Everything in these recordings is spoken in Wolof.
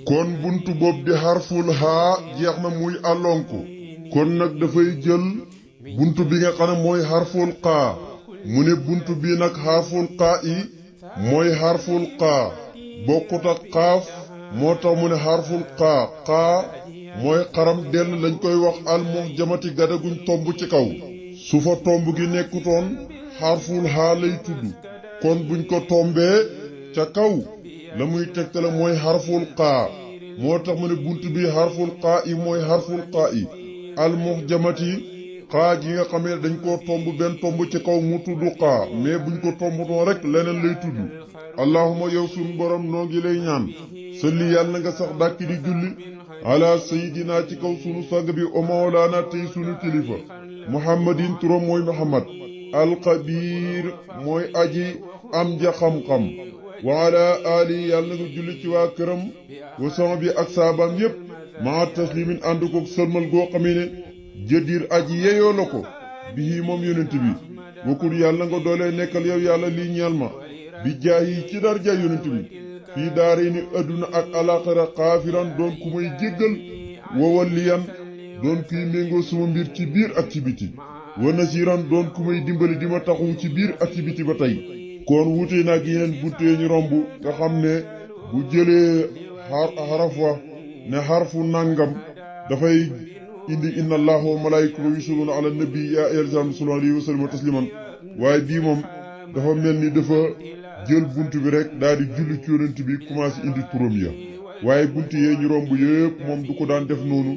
kon buntu boobu di xarful haa jeex na muy alonku kon nag dafay jël buntu bi nga xam ne mooy xarful xaa mu ne buntu bi nag xarful xaa yi mooy xarful xaa bokkut ak xaaf moo tax mu ne xarful xaa xaa mooy xaram dell lañ koy wax almuhjamati gadaguñ tomb ci kaw su fa tomb gi nekkutoon xarful haa lay tudd kon buñ ko tombee ca kaw la muy tegtale mooy xarful xaa moo tax mu ne bunt bi xarful xaa yi mooy xarful xaa yi almuhjamati xaa gi nga xamee dañ koo tomb benn tomb ci kaw mu tudd xaa mais buñ ko tombutoon rek leneen lay tudd allahuma yow sun borom noo ngi lay ñaan salli yàlla nga sax dàkk di julli ala sayidina ci kaw sunu sang bi o mawlaana tey sunu kilifa muhammadin turam mooy muhammad alxabiir mooy aji am ja xam-xam wa ala ali yàlla nga julli ci waa këram wa sama bi ak saabaam yépp maa taslimin ànd ko sëlmal goo xamee ne jëdiir aji yeyoo la ko bihi moom yonent bi wakkul yàlla nga doolee nekkal yow yàlla lii ñeel ma bi jaayi ci darja yonent bi fii daare ni adduna ak alaxira xaafiran doon ku may jéggal wa walliyan doon kuy méngoo suma mbir ci biir ak ci biti wa nasiran doon ku may dimbali di ma taxu ci biir ak ci biti ba tey kon wuute nag yeneen buntee ñu romb nga xam ne bu jëlee xaraf wa ne xarfu nangam dafay indi inna allaha wa malaikatahu yusalluna ala nabi ya ayyuhallazina sallu alayhi wa sallimu tasliman waaye bii moom dafa mel ni dafa jël bunt bi rek daal di julli ci yonent bi commencé indi turam ya waaye bunt yee ñu romb yëpp moom du ko daan def noonu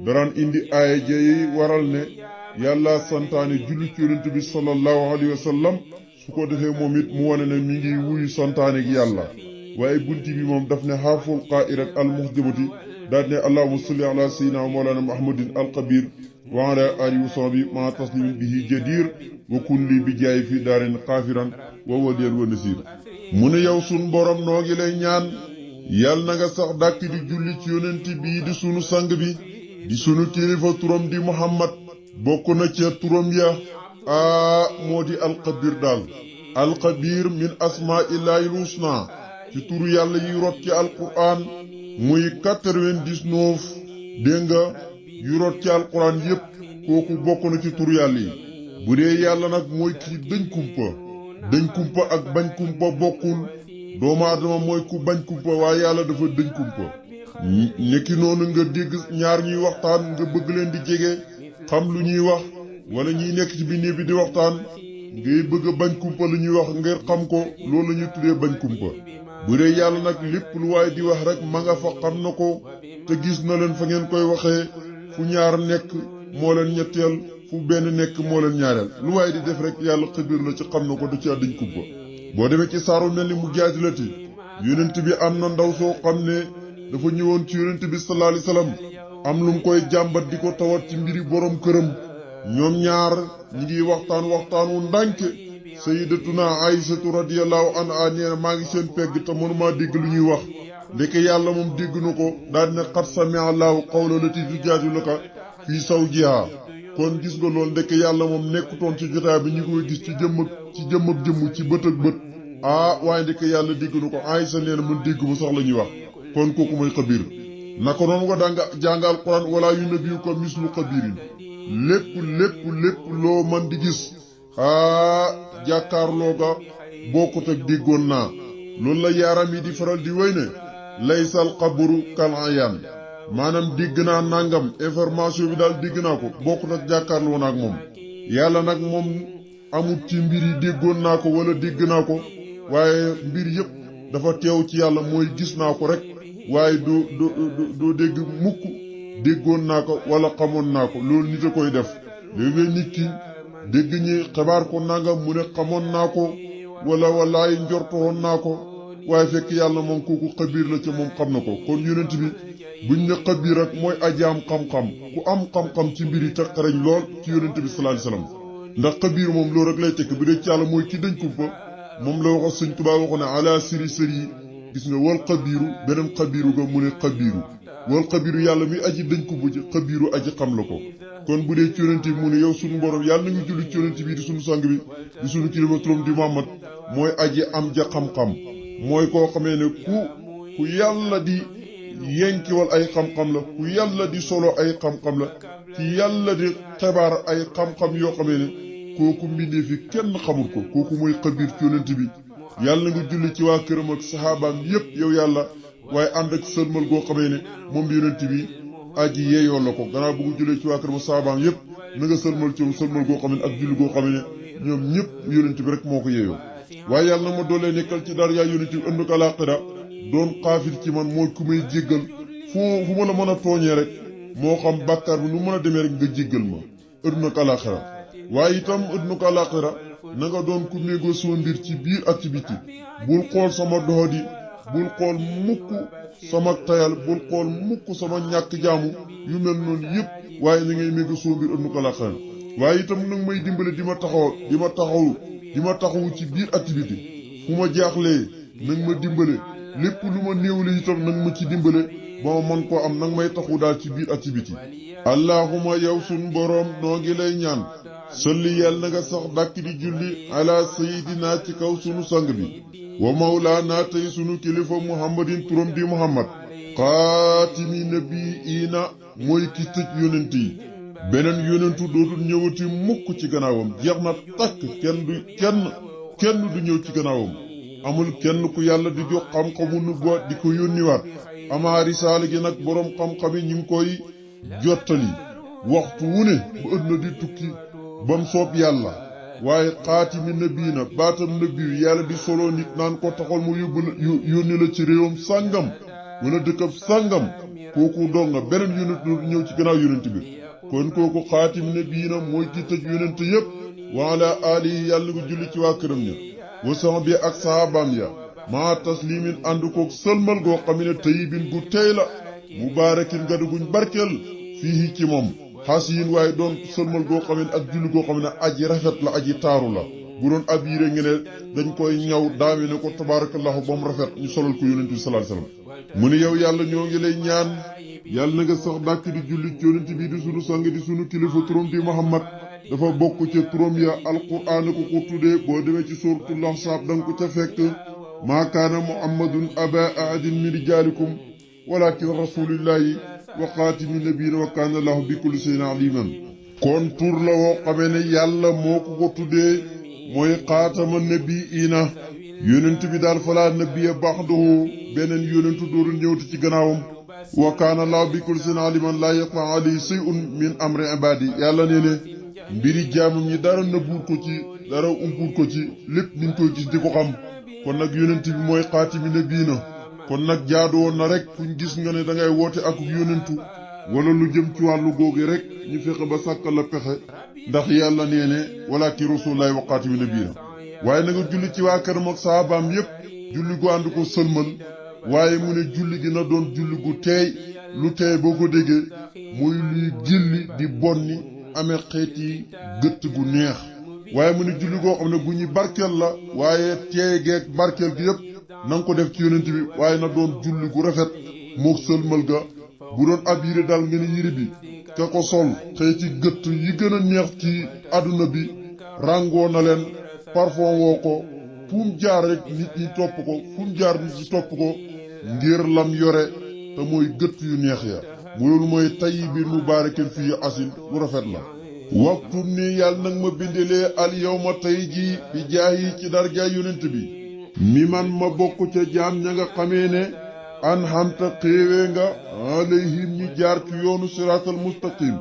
daraan indi aaya jey waral ne yàlla santaane julli ci yonent bi sallallahu alayhi wa sallam su ko defee moom it mu wane ne mi ngi wuyu santaane gi yàlla waaye bunti bi moom daf ne xarful xaa rek almuhjamati daal ne allahumma salli ala sayyidina wa mawlana muhammadin alqabir wa ala alihi wa sahbihi ma taslimin bihi jadir wa kun li bi jaay fi daarin xaafiran wa waliyan wa nasir mu ne yow sun borom noo ngi lay ñaan yal na nga sax dàkk di julli ci yonent bii di sunu sang bi di sunu kilifa turam di muhammad bokk na ca turam ya moo di alxabir daal alxabir min asma'illahi husna ci turu yàlla yi rot ci alquran muy 99 dégg nga yu rot ci alquran yépp kooku bokk na ci turu yàlla yi bu dee yàlla nag mooy kii dëñ kumpa ak bañ kumpa bokkul doomu aadama mooy ku bañ kumpa waaye yàlla dafa dëñ kumpa nekki noonu nga dégg ñaar ñuy waxtaan nga bëgg leen di jege xam lu ñuy wax wala ñuy nekk ci biir néeg bi di waxtaan ngay bëgg a bañ kumpa lu ñuy wax ngir xam ko loolu la ñuy tuddee bañ kumpa bu dee yàlla nag lépp lu waaye di wax rek ma nga fa xam na ko te gis na leen fa ngeen koy waxee fu ñaar nekk moo leen ñetteel fu benn nekk moo leen ñaareel lu waaye di def rek yàlla xabiir la ci xam na ko da ci dañ kumpa boo demee ci saaru mel ni mu jaadilati yonent bi am na ndaw soo xam ne dafa ñëwoon ci yonent bi sallallahu alayhi wasallam am lu mu koy jàmbat di ko tawat ci mbiri borom këram ñoom ñaar ñi ngi waxtaan wu ndànk sayyidatuna aïsatu radiyallahu anha nee na maa ngi seen pegg te mënumaa dégg lu ñuy wax ndeke yàlla moom dégg na ko daal ne qad sami'a allahu qawla lati tujaadiluka fii zawjiha kon gis nga loolu ndeke yàlla moom nekkutoon ci jotaay bi ñu koy gis ci jëmm ak jëmm ci bët ak bët waaye ndeke yàlla dégg na ko Aysa nee na man dégg ma sax la ñuy wax kon kooku mooy xabiir naka noonu nga danga jàng alquran wala yunabbi'uka mislu xabiirin lépp loo man di gis jàkkaarloo ga bokkut ak déggoon naa loolu la yaaram yi di faral di wéy ne laysal xabru kal ayaan maanaam dégg naa nangam information bi daal dégg naa ko bokkut ak jàkkaarloo naa ak moom yàlla nag moom amut ci mbir yi déggoon naa ko wala dégg naa ko waaye mbir yépp dafa teew ci yàlla mooy gis naa ko rek waaye doo dégg mukk déggoon naa ko wala xamoon naa ko loolu nit a koy def léeg-léeg nit ki dégg ñi xibaar ko nangam mu ne xamoon naa ko wala walaay njortoon naa ko waaye fekk yàlla moom kooku xabiir la ca moom xam na ko kon yonent bi buñ ne xabiir rek mooy ajaam xam-xam ku am xam-xam ci mbir yi te xarañ lool ci yonent bi sallallahu alayhi wasallam ndax xabiir moom loolu rek lay tekk bi dee ci yàlla mooy ki dañ kumpa moom la waxo Sëñ Tuubaa waxo ne ala siri yi gis nga wal xabiiru beneen xabiiru ga mu ne xabiiru wal xabiiru yàlla muy aji dañ kumpa ci xabiiru aji xam la ko kon bu dee ci yonent bi mu ne yow sunu borom yàlla nañu julli ci yonent bi di sunu sang bi di sunu kilifa turam di Muhammad mooy aji am ja xam-xam mooy koo xamee ne ku yàlla di yenkiwal ay xam-xam la ku yàlla di solo ay xam-xam la ci yàlla di xibaar ay xam-xam yoo xamee ne kooku mbindee fi kenn xamul ko kooku mooy xabiir ci yonent bi yàlla nga julli ci waa këram ak saxaabaam yépp yow yàlla waaye ànd ak sëlmal goo xamee ne moom yonent bi aji yeeyoo la ko gannaaw bu nga jullee ci waa këram ak saxaabaam yépp na nga sëlmal ci sëlmal goo xamee ne ak julli goo xamee ne ñoom ñëpp yonent bi rek moo ko yeeyoo waaye yàlla na ma doolee nekkal ci dara yaa yonent bi ënd ko àllaaxira doon xaafir ci man mooy ku may jéggal fu ma la mën a tooñee rek moo xam bàkkaar bi nu mën a demee rek nga jéggal ma ëdduna ko àllaaxira waaye itam ëdduna ko àllaaxira na nga doon ku méngoo sama mbir ci biir ak ci biti bul xool sama doxadi bul xool mukk sama tayal bul xool mukk sama ñàkk jaamu yu mel noonu yëpp waaye na ngay méngoo sama mbir ëdduna ko àllaaxira waaye itam nag may dimbale di ma taxawu ci biir ak ci biti fu ma jaaxlee nag ma dimbale lépp lu ma néewle itam nag ma ci dimbale ba ma mën koo am nag may taxu daal ci biir ak ci biti allahuma yow sun boroom noo ngi lay ñaan salli yàlla na nga sax dàkk di julli ala sayidina ci kaw sunu sang bi wa mawlaana tey sunu kilifa muhammadin turam di muhammad xaatimi nabiina mooy ki tëj yonent yi beneen yonentu dootul ñëwati mukk ci gannaawam jeex na takk kenn du ñëw ci gannaawam amul kenn ku yàlla di jox xam-xamu nubuwa di ko yónniwaat amaa risaala gi nag boroom xam-xam yi ñu ngi koy jottali waxtu wu ne bu ëdduna di tukki bam soob yàlla waaye xaatimi nabiina baatam nabiyu yàlla di solo nit naan ko taxal mu yónni la ci réewam sàngam wala dëkkab sàngam kooku dong nga beneen yonent du ñëw ci gannaaw yonent bi kon kooku xaatimi nabiina mooy ki tëj yonent yépp wa ala alihi yàlla nga julli ci waa këram ña wa sahbi ak sahabaam ya maa taslimin ànd koog sëlmal goo xam ne tayyibin gu tey la mubaarakin gadu guñ barkeel fii ci moom xasiin waaye doon sëlmal goo xam ne ak julli goo xam ne aji rafet la aji taaru la bu doon ab yére nge ne dañ koy ñaw daami ne ko tabaarakallahu ba mu rafet ñu solal ko yonent bi sallallahu alayhi wasallam mu ne yow yàlla ñoo ngi lay ñaan yàlla na nga sax dàkk di julli ci yonent bi di sunu sang di sunu kilifa turam di Muhammad dafa bokk ca turam ya alquraan ko ko tuddee boo demee ci suuratul ahsaab danga ko ca fekk maa kaana muhammadun aba ahadin min rijaalikum walakin rasulillahi wa xaatimi nabiina wa kaana lahu bi kulli shay'in aliman kon tur la woo xamee ne yàlla moo ko ko tuddee mooy xaatama nabiina yonent bi daal falaa nabiya ba'dahu beneen yonentu dooru ñëwti ci gannaawam wa kaana lahu bi kulli shay'in aliman laa yaxfa alayhi shay'un min amri ibaadi yàlla nee ne mbiri jaamam ñi dara nëbbuur ko ci dara umpuur ko ci lépp niñ koy gis di ko xam kon nag yonent bi mooy xaatimi nabiina kon nag jaadu woon na rek fuñ gis nga ne dangay woote ak yonentu wala lu jëm ci wàllu googu rek ñu fexe ba sàkkal la pexe ndax yàlla nee ne wala ki rasulullahi wa xaatimi nabiina waaye na nga julli ci waa këram ak saabaam yépp julli gu ànd ko sëlmal waaye mu ne julli gi na doon julli gu teey lu teey boo ko déggee muy luy gilli di bonni amee xeeti gëtt gu neex waaye mu ne julli goo xam ne gu ñuy barkeel la waaye teey geeg barkeel gi yépp na nga ko def ci yonent bi waaye na doon julli gu rafet mook sëlmal ga bu doon ab yére daal nga ne yére bi ka ko sol xeeti gëtt yi gën a neex ci àdduna bi ràngoo na leen parfum woo ko fu mu jaar rek nit ñi topp ko fu mu jaar nit ñi topp ko ngir lam yore te mooy gëtt yu neex ya mu loolu mooy tayyibin mubaarakin fii asin bu rafet la waxtu ni yàlla nag ma bindelee al yawma tey ji bi jaayi ci darjaay yonent bi mi man ma bokk ca jaam ña nga xamee ne an xamta xéewee nga alayhim ñi jaar ci yoonu siraatal mustaqim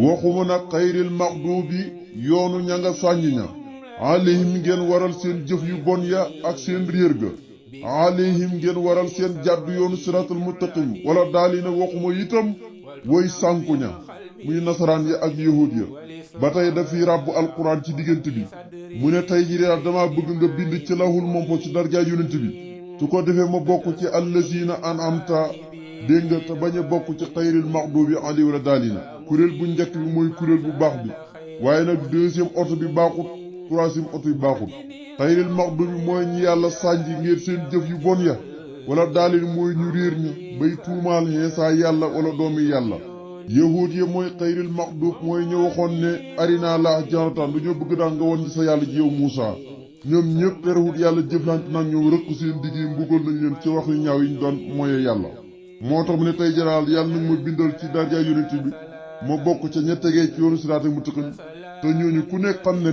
waxuma nag xayril maxduubi yoonu ña nga sàññ ña alayhim ngeen waral seen jëf yu bon ya ak seen réer ga alayhim ngeen waral seen jàdd yoonu siraatal mustaqim wala daali na waxuma itam woy sànku ña muy nasaraan ya ak yahuud ya ba tey dafiy ràbb alquran ci diggante bi mu ne tey ji daal dama bëgg nga bind ci lawhul mahfuus ci darjaay yonent bi su ko defee ma bokk ci allazina an'amta dégg nga te bañ a bokk ci xayril maxduubi alayhim wala daalina kuréel bu njëkk bi mooy kuréel bu baax bi waaye nag deuxième oto bi baaxut troisième oto bi baaxut xayril maxduubi mooy ñi yàlla sànji ngir seen jëf yu bon ya wala daalin mooy ñu réer ña bay tuumaal Iisaa yàlla wala doomi yàlla yahuud ya mooy xayril maxduub mooy ñu waxoon ne arinaa laa jaaratan dañoo bëgg daan nga woon ci sa yàlla ji yow Muusaa ñoom ñëpp terewut yàlla jëflante nag ñoom rëkk seen digg yi mbugal nañ leen ci wax yu ñaaw yi ñu doon mooye yàlla moo tax mu ne tey jaraal yàlla nag ma bindal ci darja yonent bi ma bokk ca ña tegee ci yoonu siraatal muttaqin te ñooñu ku nekk xam ne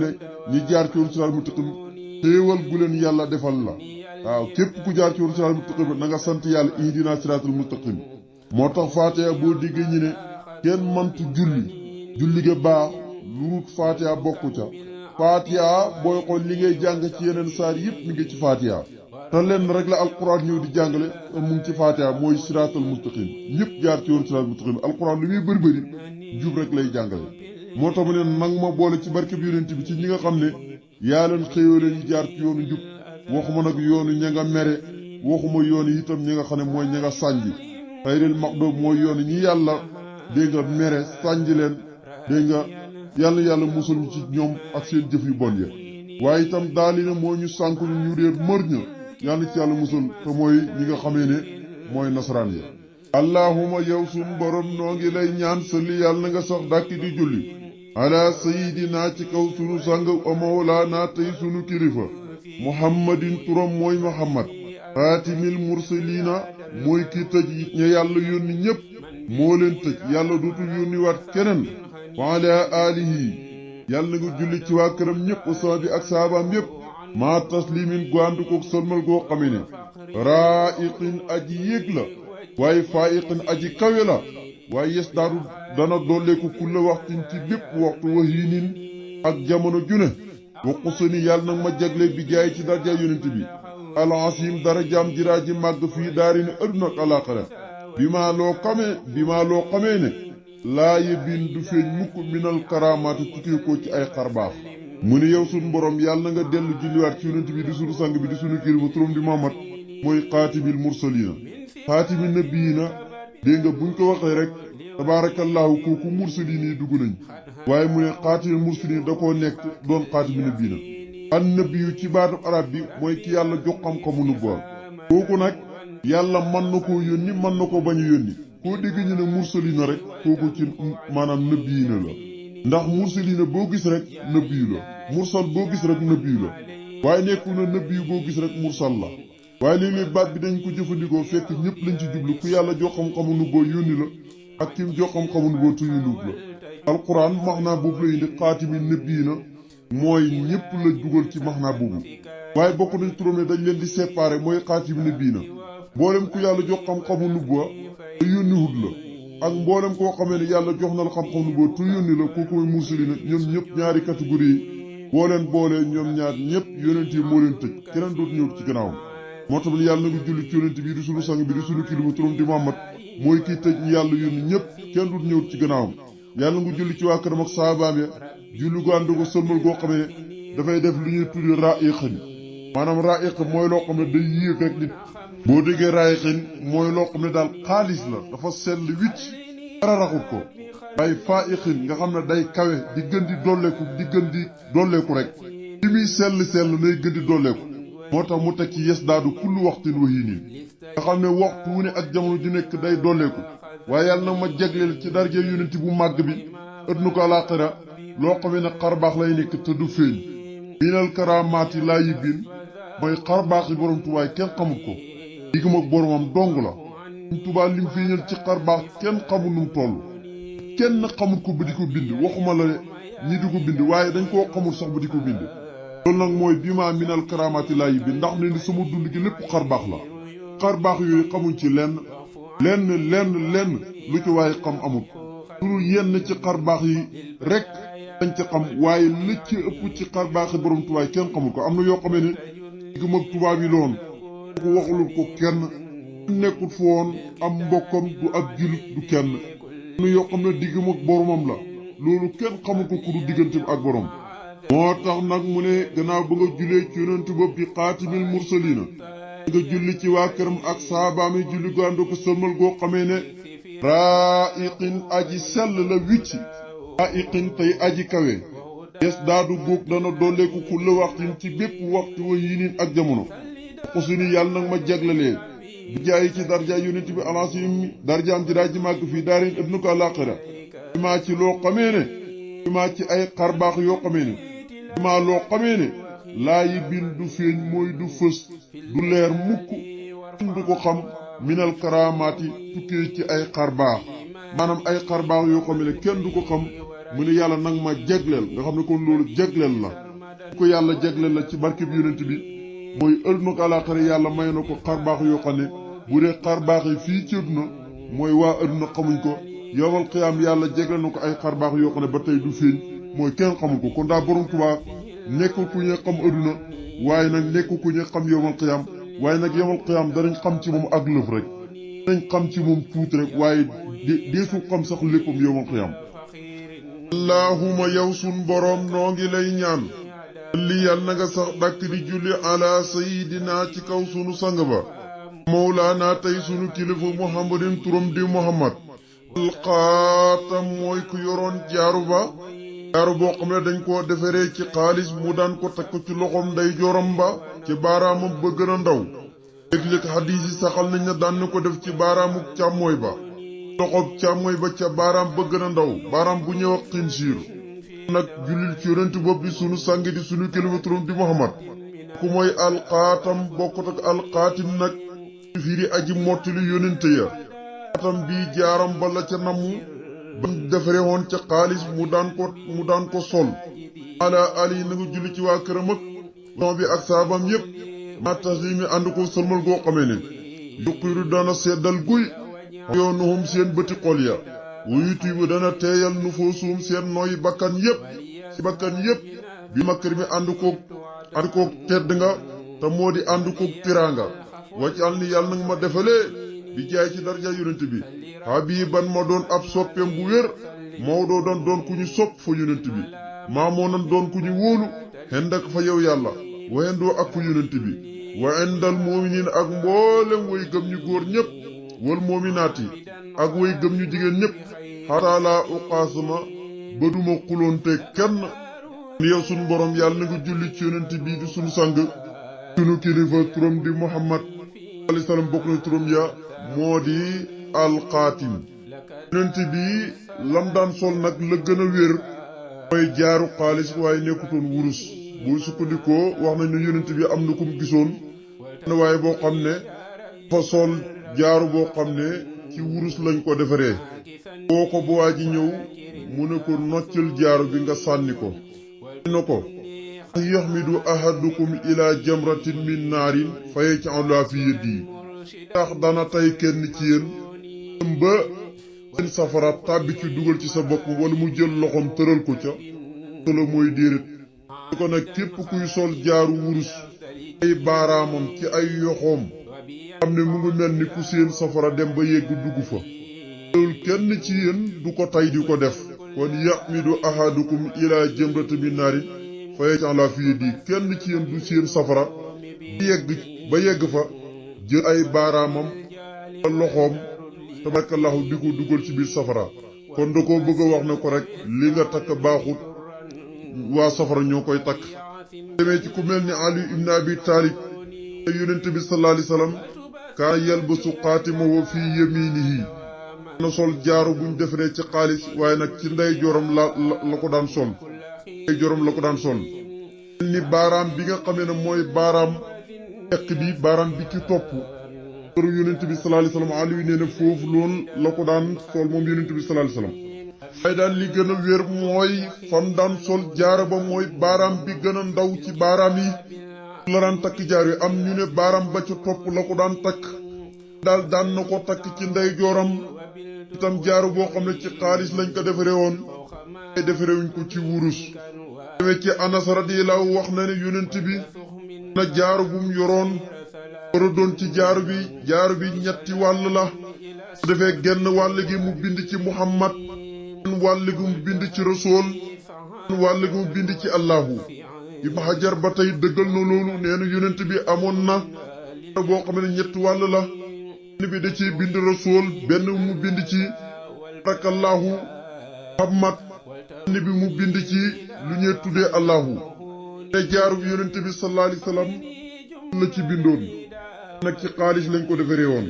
ñi jaar ci yoonu siraatal muttaqin xéewal gu leen yàlla defal la waaw képp ku jaar ci yoonu siraatal muttaqin na nga sant yàlla ihdina siraatal muttaqin moo tax Faatiha boo déggee ñu ne kenn mantu julli ga baax lu rut Faatiha bokku ca Faatiha booy xool li ngay jàng ci yeneen saar yëpp mi ngi ci Faatiha te lenn rek la alquran ñëw di jàngale mu ngi ci Faatiha mooy siraatal mustaqim ñëpp jaar ci yoonu siraatal mustaqim alquran lu muy bëri jub rek lay jàngale moo tax mu ne nang ma boole ci barke bi yonent bi ci ñi nga xam ne yaa leen xëyoo ñu jaar ci yoonu njub waxuma nag yoonu ña nga mere waxuma yoonu itam ñi nga xam ne mooy ña nga sànji xayril maxdoob mooy yoonu ñi yàlla dégg nga mere sànji leen dégg nga yàlla musul ñu ci ñoom ak seen jëf yu bon ya waaye itam daali na moo ñu sànk ñu réer mër ña yàlla ci yàlla musul te mooy ñi nga xamee ne mooy nasaraan ya allahuma yow sun borom noo ngi lay ñaan salli yàlla na nga sax dàkki di julli ala sayidina ci kaw sunu sang o mawlaana tey sunu kilifa muhammadin turam mooy muhammad xaatimil mursaliina mooy ki tëj ña yàlla yónni ñépp moo leen tëj yàlla dootul yónni waat keneen wa ala alihi yàlla nga julli ci waa këram ñépp saabi ak saabaam yépp maa taslimin gu ànd koog sëlmal goo xame ne raiqin aji yéeg la waaye faiqin aji kawe la waaye yes daadu dana dolleeku kulla waxtin ci bépp waxtu wahiinin ak jamono june wa qusani yàlla nag ma jagle bi jaay ci darja yonent bi alasim dara jaam jiraa ji màgg fii daari ne adduna ak alaxira bi maa loo xamee ne laa yebin du feeñ mukk minal karamaati tukkee ko ci ay xarbaax mu ne yow sunu borom yàlla na nga dellu julliwaat ci yonent bi di sunu sang bi di sunu kilifa turam di Muhammad mooy xaatimil mursaliina xaatimi nabiyiina dégg nga buñ ko waxee rek tabaarakallaahu kooku mursaliin yi dugg nañ waaye mu ne xaatimil mursaliin da koo nekk doon xaatimi nabiyiina an nabiyu ci baatu arab bi mooy ki yàlla jox xam-xamu nubuwa kooku nag yàlla mën na koo yónni mën na ko bañ a yónni koo dégg ñu ne mursaliina rek kooku ci maanaam nabiyiina la ndax mursaliina boo gis rek nabiyu la mursal boo gis rek nabiyu la waaye nekku na nabiyu boo gis rek mursal la waaye léeg-léeg baat bi dañ ko jëfandikoo fekk ñëpp lañ ci jublu ku yàlla jox xam-xamu nubuwa yónni la ak kim jox xam-xamu nubuwa tu yónniwut la alquran maxnaa boobu la indi xaatimi nabiyiina mooy ñëpp la dugal ci maxnaa boobu waaye bokk nañ turam ne dañ leen di séparer mooy xaatimi nabiyiina mboolem ku yàlla jox xam-xamu nubuwa te yónniwut la ak mboolem koo xamee ne yàlla jox na la xam-xam nubuwa tu yónni la kooku mooy mursaliina ñoom ñëpp ñaari catégorie yi boo leen boolee ñoom ñaar ñëpp yonent yi moo leen tëj keneen dootu ñëw ci gannaawam moo tax yàlla na nga julli ci yonent bi di sunu sang bi di sunu kilifa turam di Muhammad mooy kii tëj ñu yàlla yónni ñëpp kenn dootu ñëw ci gannaawam yàlla nga julli ci waa këram ak saabaam ya julli gu ànd ko sëlmal goo xamee dafay def lu ñuy tuddi raiqin maanaam raiq mooy loo xam ne day yéeg rek nit boo déggee raiqin mooy loo xam ne daal xaalis la dafa sell wicc dara raxut ko day faiqin nga xam ne day kawe di gën di dolleeku rek li muy sell nay gën di dolleeku moo tax mu teg ci yes daadu kullu waxtin wahiinin nga xam ne waxtu wu ne ak jamono ju nekk day dolleeku waaye yàlla na ma jagleel ci darje yonent bu màgg bi ëdduna ko alaaxira loo xam ne xarbaax lay nekk te du feeñ minal karaamaati laa yibin mooy xarbaax yi borom tubaay kenn xamul ko diggam ak boromam dong la Sëriñ Tuubaa lim feeñal ci xarbaax kenn xamul nu mu toll kenn xamul ko ba di ko bind waxuma la ñi di ko bind waaye dañ koo xamul sax ba di ko bind loolu nag mooy bi ma minal karaamaati laa yibin ndax ne ni sama dund gi lépp xarbaax la xarbaax yooyu xamuñ ci lenn lu ci waaye xam amul sunu yenn ci xarbaax yi rek dañ ci xam waaye li ci ëpp ci xarbaaxi borom tubaay kenn xamul ko am na yoo xamee ne diggam ak tubaab yi loon ko waxulul ko kenn nekkul fa woon am mbokkam du ab julit du kenn am na yoo xam ne diggam ak boromam la loolu kenn xamul ko ku du diggante ak borom moo tax nag mu ne gannaaw ba nga julee ci yonent bopp bi xaatimil mursaliina nga julli ci waa këram ak saabaami julli gu ànd ko sëlmal goo xamee ne raiqin aji sell la wicci raiqin tey aji kawe yes daadu góog dana dolleeku kulla waxtin ci bépp waxtu wa yinin ak jamono xusuni yàlla nag ma jaglalee bi jaayi ci darja yonent bi alasim darjaam ji daa ji màgg fii daarin ëdduna ko àllaaxira bi maa ci loo xamee ne bi maa ci ay xarbaax yoo xamee ne bi maa loo xamee ne laa yi bin du feeñ mooy du fës du leer mukk kenn du ko xam minal karaamaati tukkee ci ay xarbaax maanaam ay xarbaax yoo xam ne kenn du ko xam mu ne yàlla nag ma jegleel nga xam ne kon loolu jegleel la ko yàlla jegleel la ci barke bi yonent bi mooy ëllëg ak àllaaxira yàlla may na ko xarbaax yoo xam ne bu dee xarbaax yi fii ci àdduna mooy waa àdduna xamuñ ko yowal xiyaam yàlla jegleel na ko ay xarbaax yoo xam ne ba tey du feeñ mooy kenn xamul ko kon daa borom Tuubaa nekkul ku ñu xam àdduna waaye nag nekkul ku ñu xam yowal xiyaam waaye nag yowal xiyaam danañ xam ci moom ak lëf rek danañ xam ci moom tuuti rek waaye deesu xam sax léppam yowal xiyaam allahuma yow sun boroom noo ngi lay ñaan li yàlla na nga sax dàkk di julli ala sayidina ci kaw sunu sang ba mawlaana tey sunu kilifa muhammadin turam di muhammad alxaatam mooy ku yoroon jaaru ba jaaru boo xam ne dañ koo defaree ci xaalis mu daan ko takk ci loxoom nday joram ba ci baaraamam ba gën a ndaw léeg-léeg xadiis yi saxal nañ ne daan na ko def ci baaraamuk càmmooy ba loxob càmmooy ba ca baaraam ba gën a ndaw baaraam bu ñëw ak xinsiir nag jullil ci yonent bopp bi sunu sang di sunu kilifa turam di muhammad ku mooy alxaatam bokkut ak alxaatim nag firi aji mottali yonente ya xaatam bii jaaram ba la ca namu ba defare woon ca xaalis mu daan ko sol ala ali na nga julli ci waa këram ak son bi ak saabam yépp maa taslimi ànd ko sëlmal goo xamee ne yuqiru dana seddal guy yoonuhum seen bëti xol ya wuyuti bu dana teeyal nu foo suum seen nooy bakkan yépp bi makkar mi ànd koog tedd nga te moo di ànd koog tiraanga waccal ni yàlla nag ma defalee bi jaay ci darja yonent bi habiban ma doon ab soppeem bu wér Maodo doon ku ñu sopp fa yonent bi maamoo nan doon ku ñu wóolu hendak fa yow yàlla wayendoo ak fa yonent bi wa indal mu'minin ak mboolem way gëm ñu góor ñépp wal mu'minaati ak way gëm ñu jigéen ñépp xataa laa uqaasama ba duma xuloonte kenn yow sunu borom yàlla na nga julli ci yonent bii di sunu sang sunu kilifa turam di muhammad alayhi salaam bokk na turam ya moo di alxaatim yonent bi lam daan sol nag la gën a wér mooy jaaru xaalis waaye nekkutoon wurus bu sukkandikoo wax nañ ne yonent bi am na kum gisoon waaye boo xam ne fa sol jaaru boo xam ne ci wurus lañ ko defaree boo ko bu waa ji ñëw mu ne ko noccal jaaru bi nga sànni ko na ko yaxmidu ahadukum ila jamratin min naarin fa yaj'aluha fi yadihi tax dana tey kenn ci yéen ba seen safara tàbbi ci dugal ci sa bopp wala mu jël loxoom tëral ko ca solo mooy déedéet ko nag képp kuy sol jaaru wurus ay baaraamam ci ay yoxoom xam ne mu ngi mel ni ku seen safara dem ba yegg dugg fa loolu kenn ci yéen du ko tay di ko def kon yaxmidu ahadukum ila jamratin min naarin fa yaj'aluha fi yadihi kenn ci yéen du seen safara ba yegg fa jël ay baaraamam loxoom tabarakallahu di ko dugal ci biir safara kon da koo bëgg a wax ne ko rek li nga takk baaxut waa safara ñoo koy takk demee ci ku mel ni Ali ibn Abi Talib yonent bi sallallahu alayhi wasallam kaa yalbasu xaatimahu fi yaminihi na sol jaaru buñ defaree ci xaalis waaye nag ci ndey jorom la ko daan sol ndey jorom la ko daan sol ni baaraam bi nga xamee ne mooy baaraam ekk bi baaraam bi ci topp loolu yonent bi sallallahu alayhi wasallam Ali nee na foofu loolu la ko daan sol moom yonent bi sallallahu alayhi wasallam waaye daal li gën a wér mooy fam daan sol jaara ba mooy baaraam bi gën a ndaw ci baaraam yi la daan takk jaar yi am ñu ne baaraam ba ca topp la ko daan takk daal daan na ko takk ci ndey jooram itam jaaru boo xam ne ci xaalis lañ ko defaree woon ay defarewuñ ko ci wurus demee ci Anas radiyallahu wax na ne yonent bi na jaaru bum yoroon war a doon ci jaaru bi ñetti wàll la su defee genn wàll gi mu bind ci Muhammad genn wàll gi mu bind ci Rasul genn wàll gi mu bind ci Allahu Ibn Hajar ba tey dëggal na loolu nee na yonent bi amoon na boo xam ne ñetti wàll la benn bi da ciy bind Rasul benn mu bind ci barakallahu Muhammad benn bi mu bind ci lu ñuy tuddee Allahu te jaaru yonent bi sallallahu alayhi wasallam la ci bindoon nag ci xaalis lañ ko defaree woon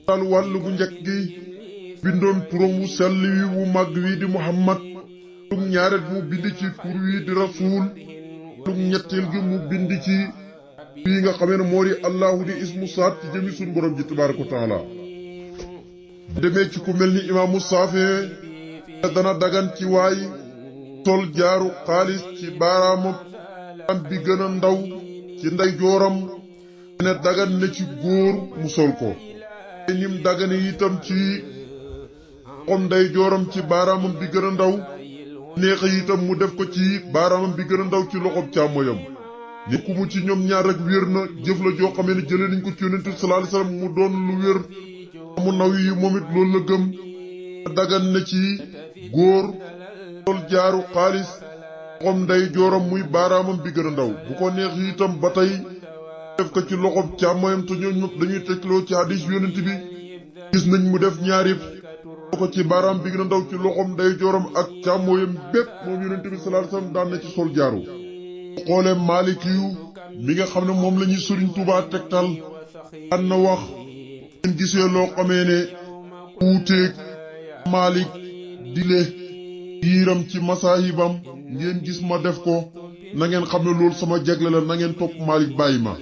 daal wàll gu njëkk gi bindoon turam wu sell wi wu màgg wi di Muhammad lum ñaareel mu bind ci tur wi di Rasul lum ñetteel gi mu bind ci bii nga xamee ne moo di allahu di ismu saat ci jëmi suñu borom ji tabaaraka wa taala demee ci ku mel ni imaamu Saafi dana dagan ci waay sol jaaru xaalis ci baaraamam bi gën a ndaw ci ndey jooram ne dagan na ci góor mu sol ko nim dagane itam ci xom ndey jooram ci baaraamam bi gën a ndaw neexa itam mu def ko ci baaraamam bi gën a ndaw ci loxob càmmoyam nit ku mu ci ñoom ñaar rek wér na jëf la joo xamee ne jëlee nañ ko ci yonent bi sallallahu alayhi wasallam mu doon lu wér mu naw yi moom it loolu la gëm dagan na ci góor sol jaaru xaalis xom ndey jooram muy baaraamam bi gën a ndaw bu ko neex itam ba tey def ko ci loxob càmmoyam te ñooñu ñëpp dañuy tegloo ci hadis yonent bi gis nañ mu def ñaari ko ci baaraam bi gën a ndaw ci loxoom ndey jooram ak càmmoyam bépp moom yonent bi sallallahu alayhi wasallam daan na ci sol jaaru xoolee Maalik yu mi nga xam ne moom la ñuy Sëriñ Tuubaa tegtal daan na wax ngeen gisee loo xamee ne wuuteeg Maalik dile yiiram ci masaahibam ngeen gis ma def ko na ngeen xam ne loolu sama jagle la na ngeen topp Maalik bàyyi ma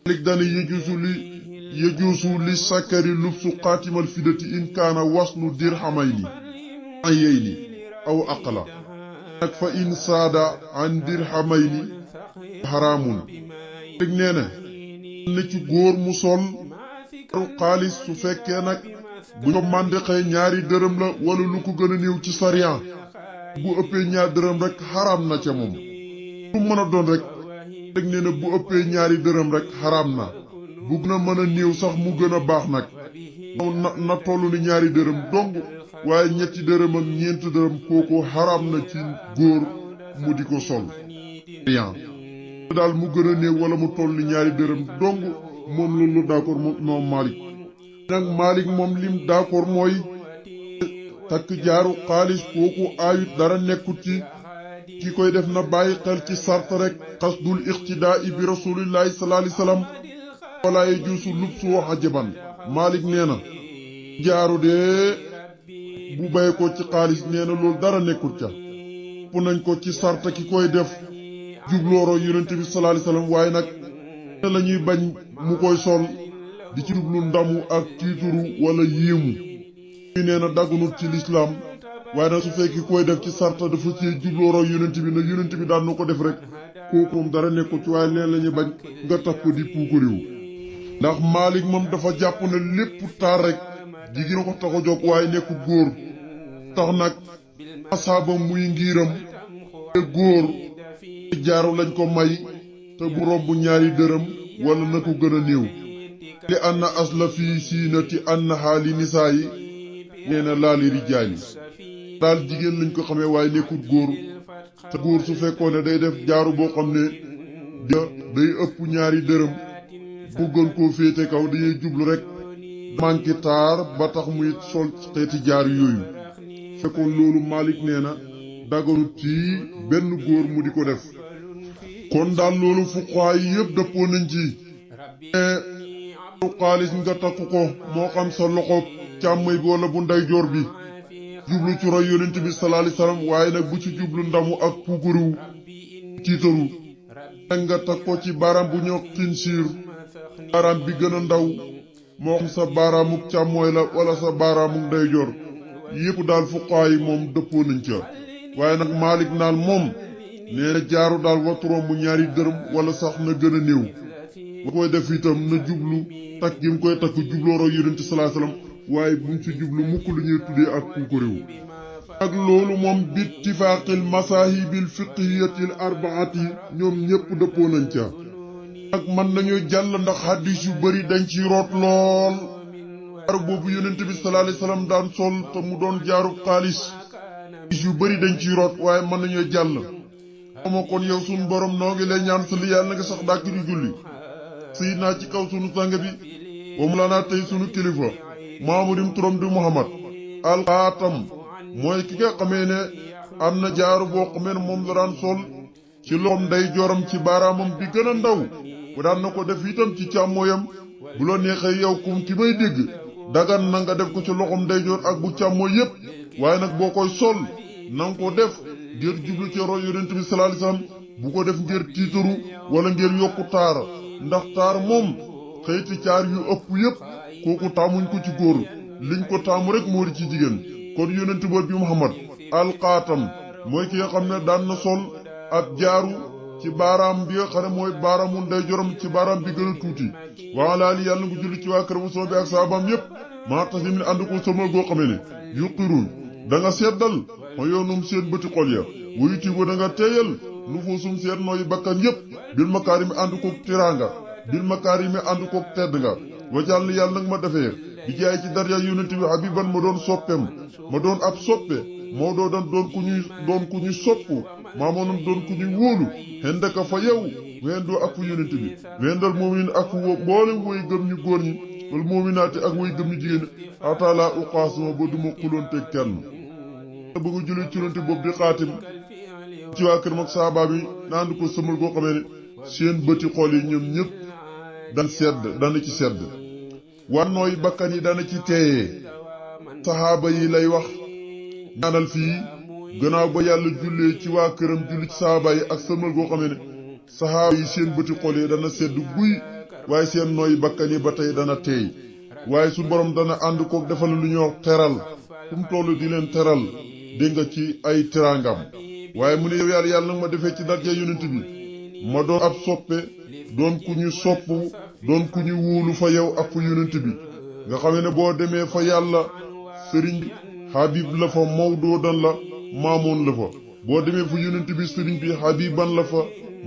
Maalik dana yejuusu li sakkari lubsu xaatimal fidati in kaana wasnu dirhamayni ayayni aw aqla nag fa in saada an dirhamayni xaraamun teg nee na ci góor mu sol xaalis su fekkee nag bu ko màndixee ñaari dërëm la wala lu ko gën a néew ci sariya bu ëppee ñaari dërëm rek xaraam na ca moom lu mën a doon rek teg nee na bu ëppee ñaari dërëm rek xaraam na bugg na mën a néew sax mu gën a baax nag na tollu ni ñaari dërëm dong waaye ñetti dërëm ak ñeenti dërëm kooku xaraam na ci góor mu di ko sol daal mu gën a néew wala mu toll ni ñaari dërëm dong moom loolu d'accord moom Maalik nag Maalik moom lim d'accord mooy takk jaaru xaalis kooku aayut dara nekkut ci ki koy def na bàyyi xel ci sart rek xasdul iqtidaa bi rasulillahi sallallahu alayhi wasallam wala yajuusu lubsu ajaban Maalik nee na jaaru de bu bay ko ci xaalis nee na loolu dara nekkut ca pu nañ ko ci sart ki koy def jublooro yonent bi sallallahu alayhi wasallam waaye nag ne la ñuy bañ mu koy sol di ci jublu ndamu ak tiituru wala yéemu ñu nee na daggunut ci lislaam waaye nag su fekki koy def ci sarta dafa ci jublooro yonent bi na yonent bi daan na ko def rek kooku moom dara nekkul ci waaye leen la ñuy bañ nga tax ko di puukariwu ndax Maalik moom dafa jàpp ne lépp taar rek jigéen ko tax a jóg waaye nekku góor tax nag asaabam muy ngiiram te góor jaaru lañ ko may te bu romb ñaari dërëm wala na ko gën a néew li anna asla fii siinati annaha li nisaa yi nee na laali rijaali daal jigéen lañ ko xamee waaye nekkut góor te góor su fekkoon ne day def jaaru boo xam ne day ëpp ñaari dërëm bu gën koo féete kaw dañuy jublu rek manqué taar ba tax muy sol xeeti jaar yooyu fekkoon loolu Maalik nee na daganut ci benn góor mu di ko def kon daal loolu fuqahaa yi yëpp dëppoo nañ ci xaalis nga takku ko moo xam sa loxo càmmoñ bi wala bu ndeyjoor bi jublu ci roy yonent bi sallallahu alayhi wasallam waaye nag bu ci jublu ndamu ak puukariw tiitaru nag nga takk ko ci baaraam bu ñëw xinsiir baaraam bi gën a ndaw moo xam sa baaraamuk càmmooy la wala sa baaraamuk ndeyjoor yépp daal fuqahaa yi moom dëppoo nañ ca waaye nag Maalik naal moom nee na jaaru daal waturoom bu ñaari dërëm wala sax na gën a néew ba koy def itam na jublu takk gi mu koy takk jublooroo yonent sallallahu alayhi wasallam waaye buñ ci jublu mukk lu ñuy tuddee ak puukarewu ak loolu moom bittifaaqil masaahibil fiqhiyatil arbaati ñoom ñépp dëppoo nañ ca ak mën nañu jàll ndax hadis yu bari dañ ci root lool jaaru boobu yonent bi sallallahu alayhi wasallam daan sol te mu doon jaaru xaalis hadis yu bari dañ ci root waaye mën nañu jàll xama kon yow sunu borom noo ngi lay ñaan sali yàlla na nga sax dàkk di julli sayidnaa ci kaw sunu sang bi wa mulaana tey sunu kilifa maamudim turam di Muhammad alxaatam mooy ki nga xamee ne am na jaaru boo xamee ne moom la daan sol ci loxom ndey jooram ci baaraamam bi gën a ndaw bu daan na ko def itam ci càmmooyam bu la neexee yow kum ki may dégg dagan na nga def ko ci loxom ndey joor ak bu càmmooy yépp waaye nag boo koy sol na nga ko def ngir jublu ci roy yonent bi sallallahu alayhi wasallam bu ko def ngir tiitaru wala ngir yokku taara ndax taar moom xëyti caar yu ëpp yépp kooku taamuñ ko ci góor liñ ko taamu rek moo di ci jigéen kon yonent bi Muhammad alxaatam mooy ki nga xam ne daan na sol ab jaaru ci baaraam bi nga xam ne mooy baaraamu ndeyjooram ci baaraam bi gën a tuuti waa laali yàlla nga julli ci waa kër bu soobee ak saabaam yépp maa tasim ne ànd ko sama goo xamee ne yuqirul da nga seddal ma yoonum seen bëti xol ya wuyuti ba da nga teeyal nu fuusum seen nooyi bakkan yépp bil makaarimi ànd koog tiraanga bil makaarimi ànd koog tedd nga wajal yàlla nag ma defee di jaay ci darja yonent bi habiban ma doon soppeem ma doon ab soppe moo doo doon ku ñuy soppu maa moo doon ku ñuy wóolu xendaka fa yow wendoo ak fu yonent bi wendal moomin ak fu mboolem woy gëm ñu góor ñi wal moominaati ak woy gëm ñu jigéen ataala uqaasuma ba duma xuloonte kenn bëgg a julli ci yonent boobu di xaatim ci waa kër mag saaba bi naan ko sëmal koo xamee ne seen bëti xol yi ñoom ñëpp dana ci sedd wannooy bakkan yi dana ci teeyee saxaaba yi lay wax ñaanal fii gannaaw ba yàlla jullee ci waa këram julli ci saxaaba yi ak sëmal goo xamee ne saxaaba yi seen bëti xol yi dana sedd guy waaye seen nooy bakkan yi ba tey dana teey waaye su borom dana ànd koog defal lu ñuy wax teral fu mu toll di leen teral dégg nga ci ay tirangam waaye mu ne yow yàlla nag ma defee ci darja yonent bi ma doon ab soppe doon ku ñu sopp doon ku ñu wóolu fa yow ak fu yonent bi nga xam ne boo demee fa yàlla sëriñ habib la fa mawdoo dan la maamoon la fa boo demee fu yonent bi sëriñ bi habiban la fa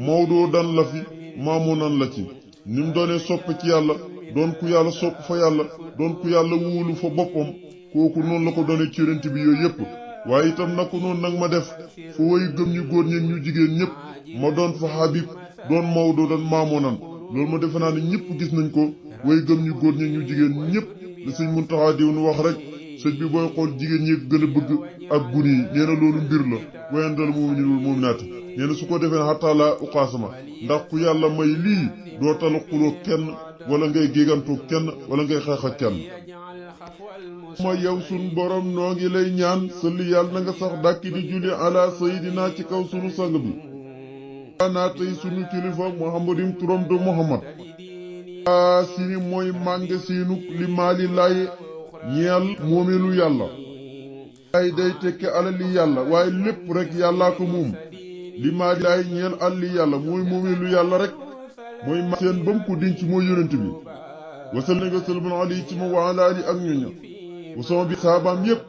mawdoo dan la fi maamoonan la ci ni mu doonee soppe ci yàlla doon ku yàlla sopp fa yàlla doon ku yàlla wóolu fa boppam kooku noonu la ko doonee ci yonent bi yooyu yépp waaye itam naka noonu nag ma def fu woy gëm ñu góor ñeeg ñu jigéen ñëpp ma doon fa habib doon mawdoo dan maamoonan loolu ma defe naa ne ñëpp gis nañ ko woy gëm ñu góor ñeeg ñu jigéen ñëpp la sëñ Muntaxa diw nu wax rek sëñ bi booy xool jigéen ñi gën a bëgg ak gun yi nee na loolu mbir la wayandal moom naati nee na su ko defee xattaala uqaasama ndax ku yàlla may lii doo tal xuloo kenn wala ngay géegantoo kenn wala ngay xeex ak kenn ma yow sun borom noo ngi lay ñaan sëlli yàlla na nga sax dàkki di julli ala sayidina ci kaw sunu sang bi naa tey sunu kilifa muhammadim turam de muhammad sini mooy mànge siinu li maali laay ñeel moomeelu yàlla ay day tekke alali yàlla waaye lépp rek yàllaa ko moom li maali laay ñeel alali yàlla mooy moomeelu yàlla rek mooy ma seen bam ko dinc mooy yonent bi wasal na nga sëlman ali ci ma waala ali ak ñoña wasama bi saabaam yépp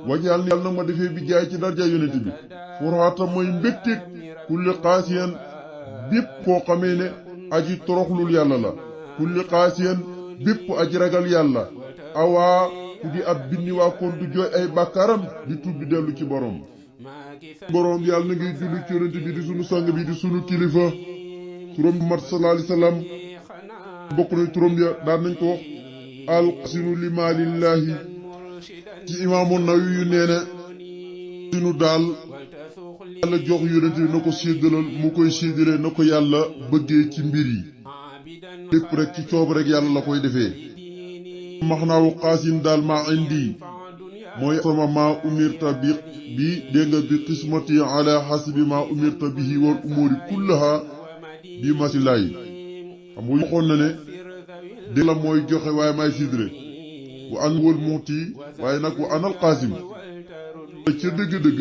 wajaal ni yàlla nag ma defee bi jaay ci darja yonent bi furaata mooy mbégteeg kulli xaasiyan bépp koo xamee ne aji toroxlul yàlla la kulli xaasiyan bépp aji ragal yàlla awaa ku di ab binni waa koon du jooy ay bàkkaaram di tubbi dellu ci borom yàlla na ngay julli ci yonent bi di sunu sang bi di sunu kilifa turam mat sallallahu alayhi wasallam bokk na turam ya daan nañ ko wax alqasinu limaalillahi ci imaamu Nawawi yu nee na sinu daal yàlla jox yonent bi na ko séddalal mu koy séddale na ko yàlla bëggee ci mbir yi lépp rek ci coob rek yàlla la koy defee maxnaawu xaasin daal maa indi mooy sama maa umirta bi dégg nga bi qismati ala hasbi maa umirta bihi wal umuri kullaha bi masilaay xam nga waxoon na ne dégg la mooy joxe waaye may sidre wa an wal muuti waaye nag wa anal qaasim ca dëgg-dëgg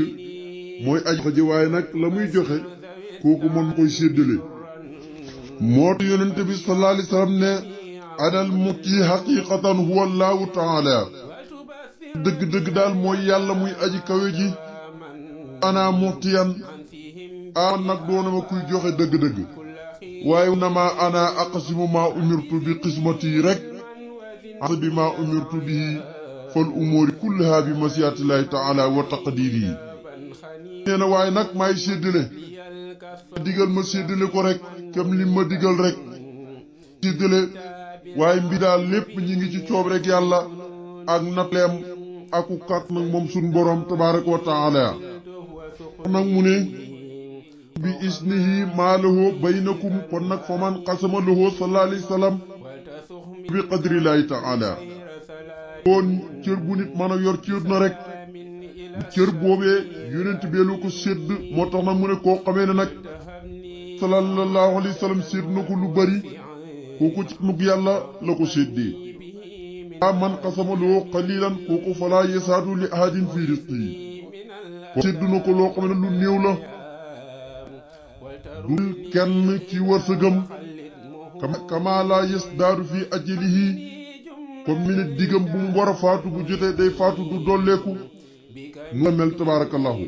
mooy aj ji waaye nag la muy joxe kooku mën koy séddale moo tax yonente bi sallallahu alayhi wasallam ne anal muti haqiqatan huwa allahu taala dëgg-dëgg daal mooy yàlla muy aji kawe ji ana mutiyan an nag doona ma kuy joxe dëgg-dëgg waaye nama ana aqsimu ma umirtu bi qismati rek bi ma umirtu bihi fal umuri kullaha bi masiyatillahi taala wa taqdiri nee na waaye nag maay séddale digal ma séddale ko rek kem lim ma digal rek séddale waaye mbi daal lépp ñi ngi ci coob rek yàlla ak natleem aku kat nag moom sun borom tabaraka wa taala nag mu ne bi isnihi maa lahu baynakum kon nag fa man qasama lahu sallallahu alayhi wa sallam bi qadrillahi taala kon cër bu nit mën a yor cër na rek cër boobee yonent beelu ko sédd moo tax nag mu ne koo xamee ne nag sallallahu alayhi wa sallam sédd na ko lu bari kooku ci nug yàlla la ko séddee man qasamaloo qalilan kooku falaa yasaadu li ahadin fi rizqi ko séddu na ko loo xam ne lu néew la dul kenn ci wërsëgam kama laa yasdaadu fi ajalihi comme mi ne digam bu mu war a faatu bu jotee day faatu du dolleeku nu la mel tabaarakallahu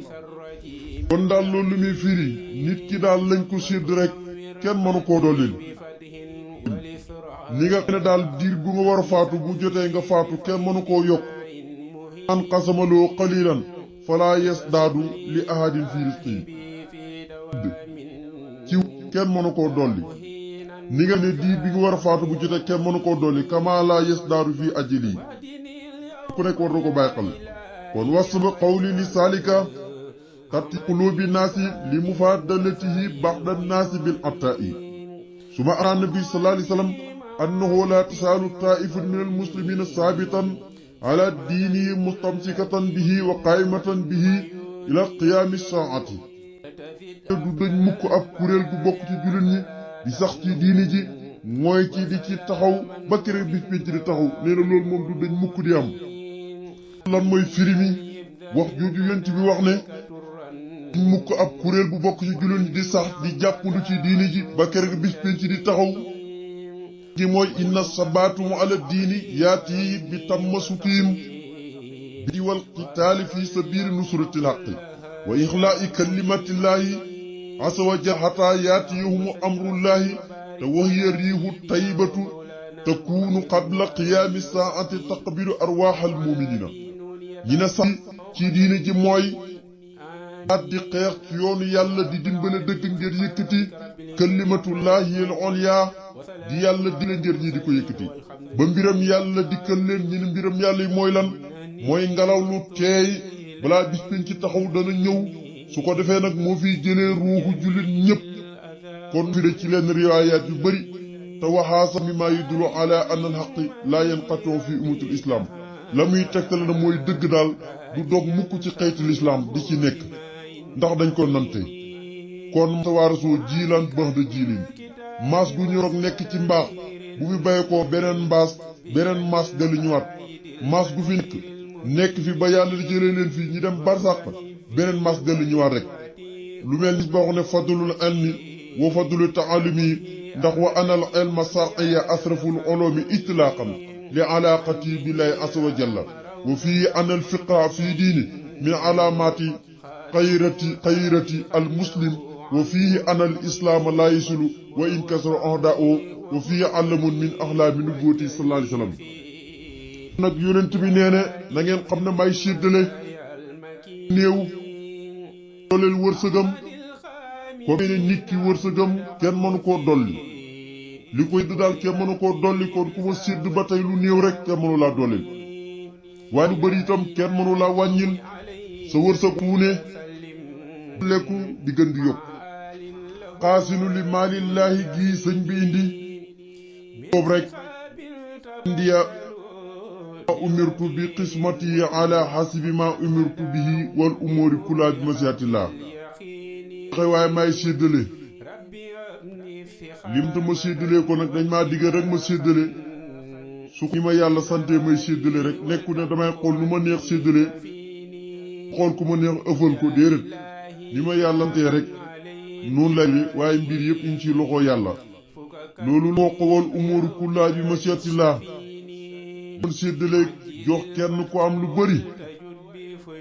kon daal loolu lu muy firi nit ki daal lañ ko sédd rek kenn mënu koo dollil ni nga xam ne daal diir bu nga war a faatu bu jotee nga faatu kenn mënu koo yokk an qasamaloo qalilan falaa yasdaadu li ahadin fi rizqi ci kenn mënu koo dolli ni nga ne diir bi nga war a faatu bu jotee kenn mënu koo dolli kama laa yasdaadu fi ajali ku nekk war na ko bàyyi xel kon wasba qawli li saalika xatti qulubi naasi li mufaadalatihi baxda naasi bil attaa'i suma ara nabi sallallahu alayhi wa sallam annahu la tasaalu taa'ifun min al muslimina saabitan ala diinihi mustamsikatan bihi wa qaa'imatan bihi ila qiyaami saa'ati du dañ mukk ab kuréel gu bokk ci jullit ñi di sax ci diini ji mooy ci di ci taxaw ba kere bis pénc di taxaw nee na loolu moom du dañ mukk di am lan mooy firi mi wax jooju yonent bi wax ne mukk ab kuréel bu bokk ci jullit ñi di sax di jàppandu ci diini ji ba kere bis pénc di taxaw gi mooy inna sabaatu ala diini yaati bi tammasukiim bi wal qitaali fi sabiili nusratil haqqi wa ixlaa'i kalimatillahi asa wa jal xataa yaatiyahumu amrullahi te wahiya riihu taybatu takuunu qabla qiyaami saa'ati taqbilu arwaaxal muminina ñi ne sax ci diine ji mooy daat di xeex ci yoonu yàlla di dimbale dëgg ngir yëkkati kalimatullahi al ulya di yàlla di la ngir ñi di ko yëkkati ba mbiram yàlla dikkal leen ñi ne mbiram yàlla yi mooy lan mooy ngelaw lu teey balaa bis pénc ci taxaw dana ñëw su ko defee nag moo fiy jëlee ruuxu jullit ñëpp kon fi de ci leen riwaayaat yu bëri te waxaasa mi maa yudulu ala anna al xaqi laa yanqatoo fi umatul islam la muy tegtale na mooy dëgg daal du dog mukk ci xeetu lislaam di ci nekk ndax dañ ko nante kon tawaarasoo jiilaan bax da jiilin maas gu ñoroog nekk ci mbaax bu fi baye ko beneen maas dellu ñëwaat maas gu fi nekk fi ba yàlla di jëlee leen fii ñi dem barsàq beneen maas dellu ñëwaat rek lu mel ni ba wax ne fadlul ilmi wa fadlu taalumi ndax wa anal ilma sar'iya asraful ulumi itlaqan li alaqati billahi azza wa jalla wa fii anal fiqa fii diini min alamati xayrati al muslim wa fii anal islam la yusulu wa in kasra a'da'u wa fii allamun min axlaami nubuwwati sallallahu alayhi wa sallam nag yonent bi nee ne na ngeen xam ne may séddale néew dooleel wërsëgam ko ne nit ki wërsëgam kenn mënu koo dolli li koy daal kenn mënu koo dolli kon ku ma sédd ba tey lu néew rek kenn mënu laa dooleel waaye lu bëri itam kenn mënu laa wàññil sa wërsëg wu ne lekku di gën di yokk xaasinu li maalillaahi gii sëñ bi indi boobu rek indiya umirtu bi qismati ala hasibi ma umirtu bihi wal umuri kula bi masiatillah xëy waaye may séddale limta ma séddalee ko nag dañ maa diggal rek ma séddale su ko ma yàlla sante may séddale rek nekku ne damay xool nu ma neex séddale xool ku ma neex ëffal ko déedéet li ma yàllantee rek noonu lay waaye mbir yëpp ñu ci loxo yàlla loolu moo ko wal umuri kula bi masiatillah kon séddale jox kenn ko am lu bëri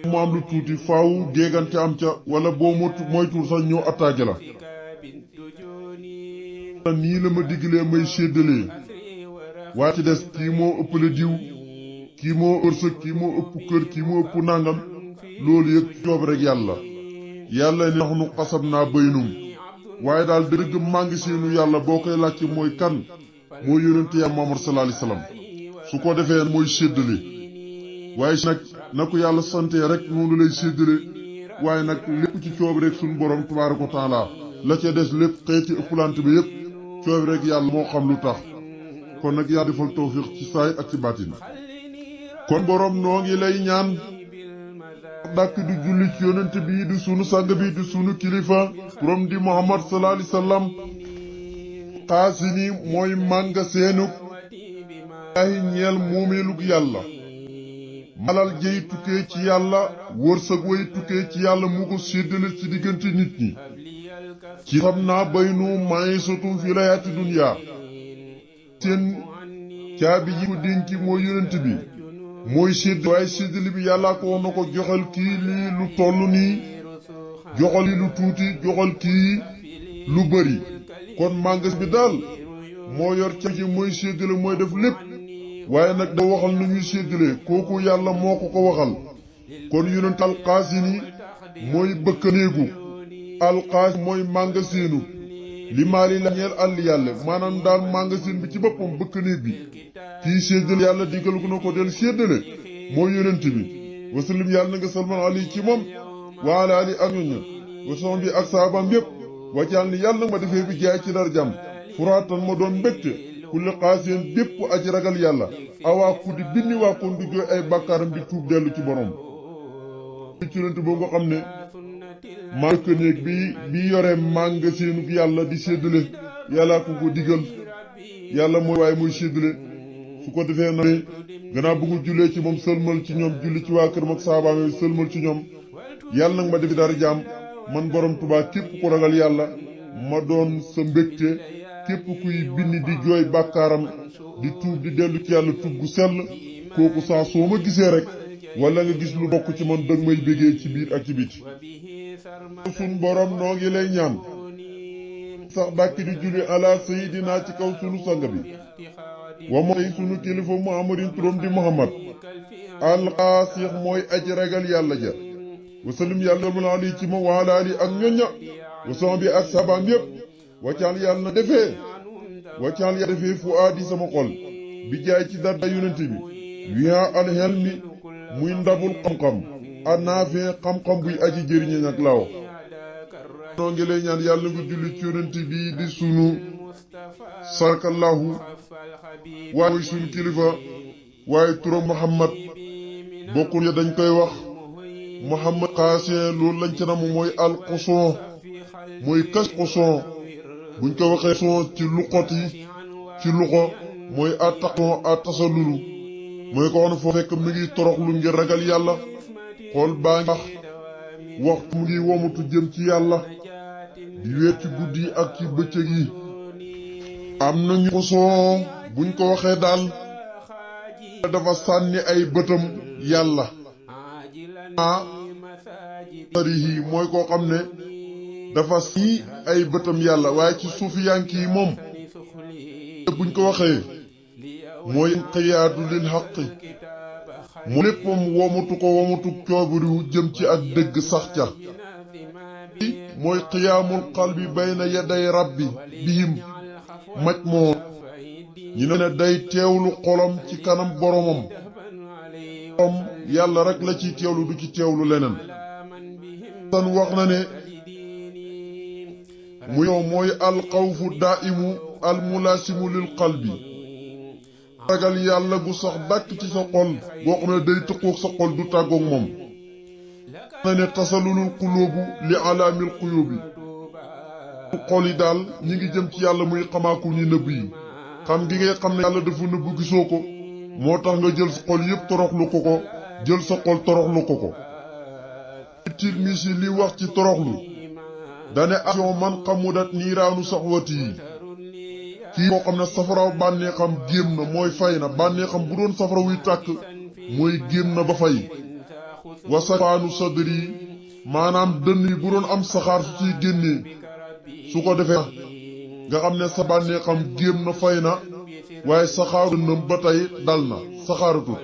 mu am lu tuuti faaw déggante am ca wala boo moytuwul sax ñëw attaqué la nii la ma diggalee may séddalee waaye ci des kii moo ëppale diw kii moo ërsëg kii moo ëpp kër kii moo ëpp nangam loolu yëpp coob rek yàlla ne nax nu xasab naa baynum waaye daal dëgg màngi seenu yàlla boo koy laajte mooy kan moo yonente ya Muhammad sallallahu alayhi wasallam su ko defee mooy séddale waaye nag na ko yàlla sante rek noonu lay séddale waaye nag lépp ci coob rek suñu borom tabaaraka wa taala la ca des lépp xeeti ëppalante bi yëpp coob rek yàlla moo xam lu tax kon nag yaa defal tawfiq ci saay ak ci baatin kon borom noo ngi lay ñaan dàkk di julli ci yonent bi di sunu sang bi di sunu kilifa borom di Muhammad sallallahu alayhi wasallam xaasini mooy mànga seenuk ay ñeel moomeelug yàlla malal jey tukkee ci yàlla wërsëg way tukkee ci yàlla mu ko séddale ci diggante nit ñi ci xam naa baynu ma'isatum fi layaati dunya seen caabi ji ko dénki mooy yonent bi mooy séddale waaye séddale bi yàllaa ko wax na ko joxal kii lii lu toll nii joxal lii lu tuuti joxal kii lu bëri kon màngas bi daal moo yor caabi ji mooy séddale mooy def lépp waaye nag da waxal nu ñuy séddale kooku yàlla moo ko waxal kon yonent alxaasini mooy bëkkaneegu alxaas mooy màngasiinu li maali la ñeel àll yàlla maanaam daal màngasin bi ci boppam bëkkaneeg bi kii séddale yàlla digal ko na ko del séddale mooy yonent bi wasallim yàlla na nga salman ali ci moom waala ali ak ñoña wason bi ak saabam yépp wàccaal ni yàlla nag ma defee bi jaay ci darjam furaatan ma doon mbégte kulli xaaseen bépp aji ragal yàlla awaa ku di binni waa kon du jooy ay bàkkaaram di tuub dellu ci borom ci yonent boobu nga xam ne bëkkaneeg bi yore màngasiinu yàlla di séddale yàllaa ko digal yàlla mooy waaye muy séddale su ko defee na gannaaw bëggu jullee ci moom sëlmal ci ñoom julli ci waa këram ak saabaam yi sëlmal ci ñoom yàlla nag ma def dara jaam man borom Tuubaa képp ku ragal yàlla ma doon sa mbégte képp kuy binni di jooy bàkkaaram di tuub di dellu ci yàlla tuub gu sell kooku saa soo ma gisee rek wala nga gis lu bokk ci man dëgg may bégee ci biir ak ci biti sun borom noo ngi lay ñaan sax dàkk di julli ala sayidina ci kaw sunu sang bi wa mooy sunu kilifa muhammadin turam di muhammad alxaasix mooy aji ragal yàlla ja wasalim yàlla mën ali ci ma waala ali ak ñoña wason bi ak sabaam yépp waccaal yàlla na defee fu aadi sama xol bi jaay ci darda yonent bi wiha alxelmi muy ndabul xam-xam annaafee xam-xam buy aji jëriñe nag laaw noo ngi lay ñaan yàlla nga julli ci yonent bi di sunu sarkallahu waaye mooy sunu kilifa waaye turam muhammad bokkul ya dañ koy wax muhammad xaasien loolu lañ ca namu mooy al xuson mooy kas xuson buñ ko waxee son ci luqot yi ci luqo mooy attaqon attasalulu mooy ko xam ne foo fekk mi ngi toroxlu ngir ragal yàlla xool baa ngi waxtu mu ngi womutu jëm ci yàlla di weet ci guddi yi ak ci bëccëg yi am nañu xuson buñ ko waxee daal dafa sànni ay bëtam yàlla arihi mooy koo xam ne dafa sànni ay bëtam yàlla waaye ci suufiyanki yi moom buñ ko waxee mooy xiyaadu lil xaqi mu léppam womutu ko womutu coobariwu jëm ci ak dëgg sax ca mooy xiyaamul qalbi bayna yaday rabbi bihim maj moo ñu ne day teewlu xolam ci kanam boromam xolam yàlla rek la ciy teewlu du ci teewlu leneen san wax na ne mu yow mooy alxawfu daa'imu almulaasimu lil qalbi ragal yàlla gu sax dàkk ci sa xol boo xam ne day tëqoog sa xol du tàggoog moom na ne tasalulul xulóobu li alaamil xuyóobi xol yi daal ñi ngi jëm ci yàlla muy xamaaku ñi nëbb yi xam gi ngay xam ne yàlla dafa nëbb gisoo ko moo tax nga jël sa xol yépp toroxlu ko jël sa xol toroxlu ko Tirmisi li wax ci toroxlu dane action man xamudat niiraanu saxwati yi kii koo xam ne safaraw bànneexam géem na mooy fay na bànneexam bu doon safara wuy tàkk mooy géem na ba fay wasafaanu sadri maanaam dënn yi bu doon am saxaar su ciy génnee su ko defee nga xam ne sa bànneexam géem na fay na waaye saxaaru dënnam ba tey dal na saxaaratut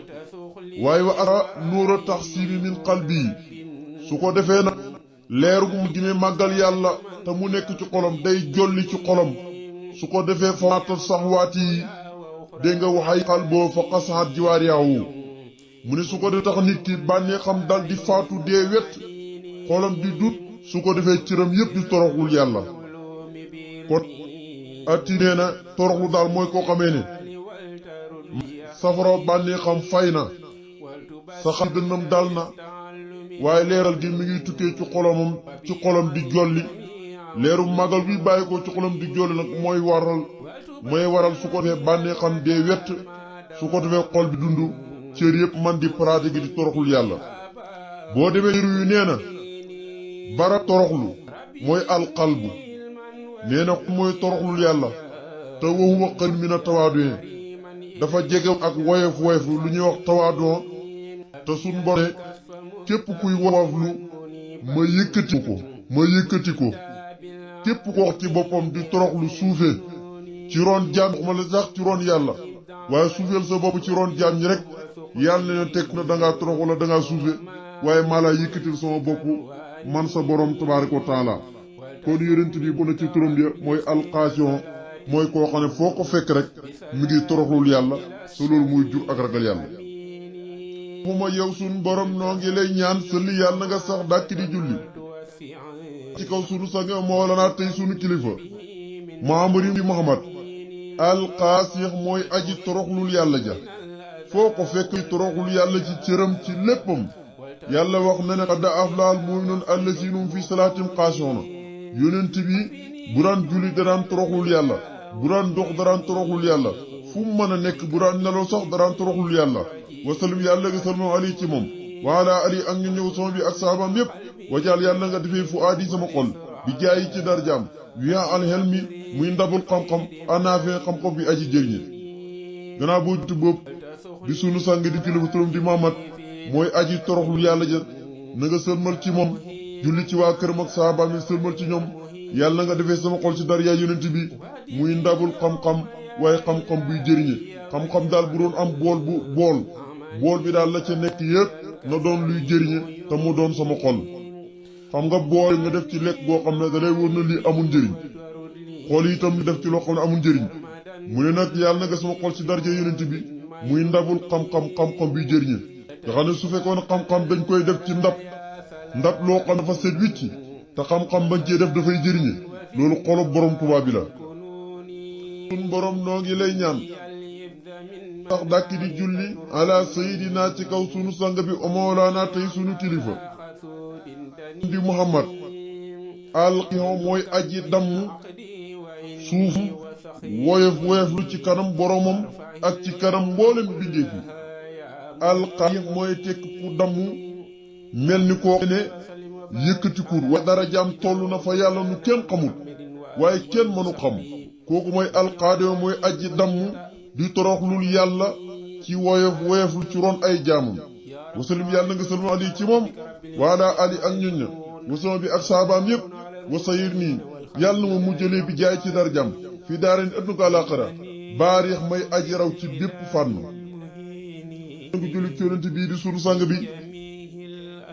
waaye wa ara nuura taxsibi min qalbi su ko defee nag leer gu mu gimee màggal yàlla te mu nekk ci xolam day jolli ci xolam su ko defee faatal saxwaat yi dégg nga waxay xal boo fa xasaxat jiwaar yaawu mu ne su ko def tax nit ki bànnee xam dal di faatu dee wet xolam di dut su ko defee cëram yépp di toroxul yàlla kon atti nee na toroxlu daal mooy koo xamee ne safara bànnee xam fay na sa xam dënnam dal na waaye leeral gi mi ngi tukkee ci xolam di jolli leeru magal bi bàyyi ko ci xolam di joole nag mooy waral su ko defee bànnee xam dee wett su ko defee xol bi dund cër yëpp man di pratique di toroxlul yàlla. boo demee ru yu nee na bara toroxlu mooy alqalbu nee na mooy toroxlul yàlla te waxuma xel mi na tawaadoo dafa jege ak woyof lu ñuy wax tawaadoo te suñ borom képp kuy woyoflu ma yëkkati ko képp ko wax ci boppam di toroxlu suufe ci ron jaam ma la sax ci ron yàlla waaye suufeel sa bopp ci ron jaam ñi rek yàlla ne teg na dangaa torox wala dangaa suufe waaye maa laa yëkkatil sama bopp man sa borom tabaaraka wa taala kon yonent bi bu na ci turam ya mooy alxaasiyon mooy koo xam ne foo ko fekk rek mi ngi toroxlul yàlla te loolu muy jur ak ragal yàlla. ma yow sun borom noo ngi lay ñaan sëlli yàlla na nga sax dàkk di julli ci kaw sunu sang Mawlana tey sunu kilifa Muhammad alxaasix mooy aji toroxlul yàlla ja foo ko fekk toroxlul yàlla ci cëram ci léppam. yàlla wax na ne qad aflahal mu'minuun allaziina hum fi salaatim xaashi'uun yonent bi bu daan julli daraan toroxlul yàlla bu daan dox daraan toroxlul yàlla fu mu mën a nekk bu daan nelaw sax daraan toroxlul yàlla wasallam yàlla nga salma ali ci moom wa ala ali ak ñu ñëw sama bi ak saabaam yépp wajaal yàlla nga defee fu aadi sama xol bi jaayi ci darjaam wiya alxelmi muy ndabul xam-xam anaafee xam-xam bi aji jëriñe gannaaw boo jutu boobu di sunu sang di kilifa turam di Muhammad mooy aji toroxlu yàlla ja na nga sëlmal ci moom julli ci waa këram ak saabaam yi sëlmal ci ñoom yàlla nga defee sama xol ci darya yonent bi muy ndabul xam-xam waaye xam-xam buy jëriñe xam-xam daal bu doon am bool bi daal la ca nekk yépp na doon luy jëriñe te mu doon sama xol xam nga bool nga def ci lekk goo xam ne da lay wóor na lii amul njëriñ xol yi itam li def ci loo xam ne amul njëriñ mu ne nag yàlla na nga sama xol ci darja yonent bi muy ndabul xam-xam buy jëriñe nga xam ne su fekkoon xam-xam dañ koy def ci ndab loo xam dafa set wicci te xam-xam bañ cee def dafay jëriñe loolu xolub borom Tuubaa bi la. sun borom noo ngi lay ñaan sax dàkk di julli ala sayidina ci kaw sunu sang bi Mawlana tey sunu kilifa di Muhammad alqiyon mooy aji damm suuf woyof lu ci kanam boromam ak ci kanam mboolem bindeef yi alqayi mooy tekk ku damm mel ni koo ne yëkkatikuur wa dara jaam toll na fa yàlla nu kenn xamul waaye kenn mënu xam kooku mooy alqaade mooy aji damm di toroxlul yàlla ci woyof lu ci ron ay jaamam wasalim yàlla nga salma ali ci moom waala ali ak ñoñ ña wasama bi ak saabaam yépp wasayir nii yàlla ma mujjalee bi jaay ci darjam fi daareen ëdduna ko àllaaxira baarix may aji raw ci bépp fànn ngi julli ci yonent bii di sunu sang bi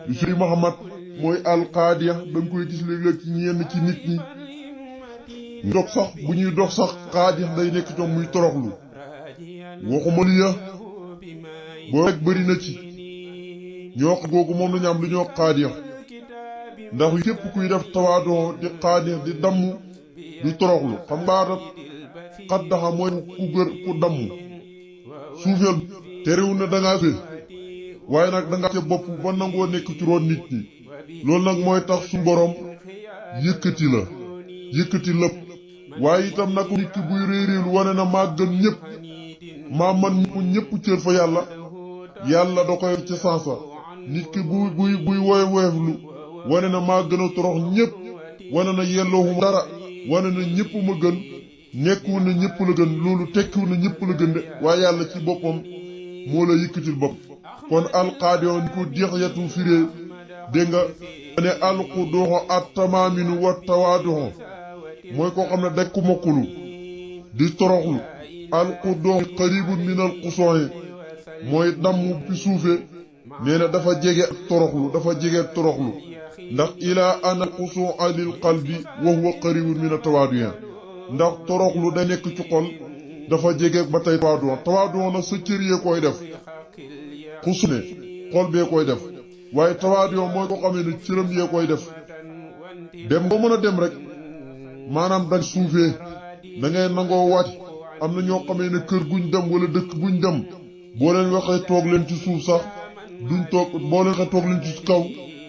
di sunu Muhammad mooy alqaadiya dañ koy gis léeg-léeg ci ñenn ci nit ñi bu ñuy dox sax qaadiya day nekk ñoom muy toroxlu waxuma li ya boo rek bëri na ci ñoo googu moom lañu am lu ñoo qaadiya ndax képp kuy def tawaadoo di qaadiya di damm di toroxlu xam nga xaddaxa mooy ku damm suufeel te réew na dangaa fee waaye nag dangaa te bopp ba nangoo nekk ci roon nit ñi loolu nag mooy tax su borom yëkkati lépp waaye itam nag nit ki buy réeréelu wane na maa gën ñëpp maa man ñëpp cër fa yàlla da koy ci sansa nit ki buy woyeflu wane na maa gën a torox ñëpp wane na yelloowu dara wane na ñëpp ma gën nekkuwul na ñëpp la gën loolu tekkiwul na ñëpp la gën de waaye yàlla ci boppam moo la yëkkatil bopp kon alqaadiyoon ko dixyatu firee dégg nga ne alquduxo attamaaminu wa tawaaduxo mooy koo xam ne daj ko mokkulu di toroxlu alquduxo qaribun min alqusoyi mooy damm fi suufe nee na dafa jege toroxlu ndax ilaa ana alqusu alil qalbi wa huwa qaribun min atawaaduyen ndax toroxlu day nekk ci xol dafa jege ba tey tawaaduwoon nag sa cër yee koy def xusu ne xol bee koy def waaye tawaaduwoon mooy ko xamee ne cëram yee koy def dem boo mën a dem rek maanaam dañ suufee da ngay nangoo wàcc am na ñoo xamee ne kër guñ dem wala dëkk buñ dem boo leen waxee toog leen ci suuf sax duñ toog boo leen waxee toog leen ci kaw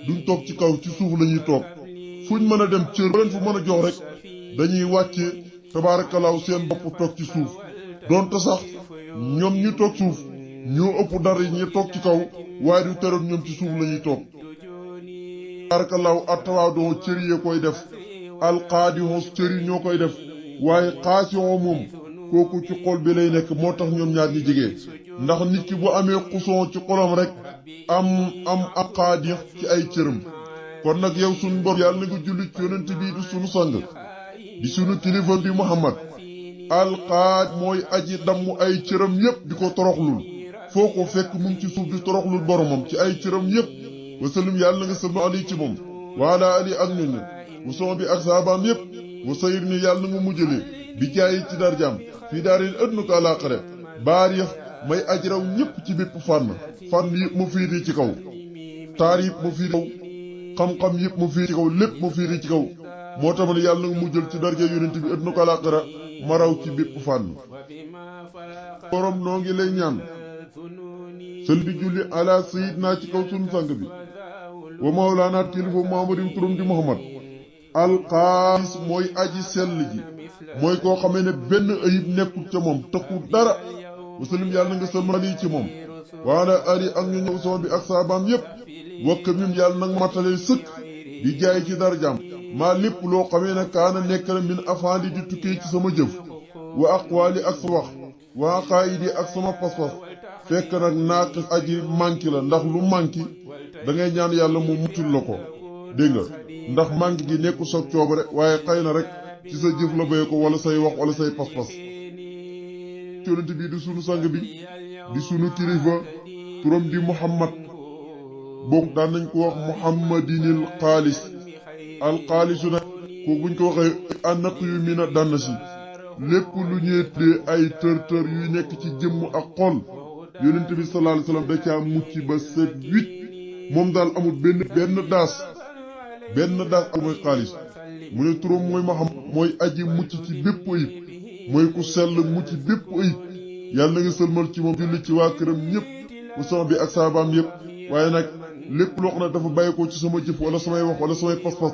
duñ toog ci kaw ci suuf la ñuy toog fu fuñ mën a dem cër ba leen fu mën a jox rek dañuy wàcce tabaarakallaahu seen bopp toog ci suuf donte sax ñoom ñi toog suuf ñoo ëpp dara ñi toog ci kaw waaye du teroon ñoom ci suuf la ñuy toog tabaarakallaahu attawaadoo cër yee koy def alqaadihos cër yi ñoo koy def waaye xaasiyoo moom kooku ci xol bi lay nekk moo tax ñoom ñaar ñi jege ndax nit ki bu amee xuson ci xolam rek am qaadix ci ay cëram kon nag yow sunu borom yàlla na nga julli ci yonent bii di sunu sang di sunu kilifa bi Muhammad alqaad mooy aji damm ay cëram yépp di ko toroxlul foo ko fekk mu ngi ci suuf di toroxlul boromam ci ay cëram yépp wasalum yàlla na nga sëlma ali ci moom waala ali ak ñoñu wuson bi ak saabaam yépp wasayir ni yàlla na nga mujjale bi jaayi ci darjaam fii daarin ëdduna ko àlaaxare baar yëf may aji raw ñépp ci bépp fànn yëpp mu fiiri ci kaw taar yëpp mu fiiri ci kaw xam-xam yëpp mu fiiri ci kaw lépp mu fiiri ci kaw moo tax ma ne yàlla na nga mujjal ci darja yonent bi ëdduna ko àlaaxare ma raw ci bépp fànn borom noo ngi lay ñaan sël di julli ala sayidna ci kaw sunu sang bi wa mawlaana kilifa muhammadin turam di muhammad alxaalis mooy aji sell ji mooy koo xamee ne benn ayib nekkul ca moom tëkkul dara wasalim yàlla na nga sëlmal ci moom waala ali ak ñu ñëw sama bi ak saabaam yépp wakka mim yàlla nag matalee sëkk di jaay ci darjaam maa lépp loo xamee ne kaana nekk na min afaali di tukkee ci sama jëf wa aqwaali ak sama wax wa aqaayidi ak sama pas-pas fekk nag naaqis aji manki la ndax lu manki da ngay ñaan yàlla mu mutul la ko dégg nga ndax manki gi nekkul sa coobare waaye xëy na rek ci sa jëf la bay ko wala say wax wala say pas-pas yonent bi di sunu sang bi di sunu kilifa turam di Muhammad bokk daan nañ ko wax Muhammadinil xaalis alxaalisu nag ko buñ ko waxee ànaq yu mi na dànn si lépp lu ñuy tuddee ay tër-tër yuy nekk ci jëmm ak xol yonent bi sallallahu alayhi wasallam da caa mucc ba set wit moom daal amul benn daas ak mooy xaalis mu ne turam mooy Muhammad mooy aji mucc ci bépp ayib mooy ku sell mucc bépp ayib yàlla na nga sëlmal ci moom julli ci waa këram ñëpp bu sama bi ak saabaam yëpp waaye nag lépp loo xam ne dafa bàyyi ko ci sama jëf wala samay wax wala samay pas-pas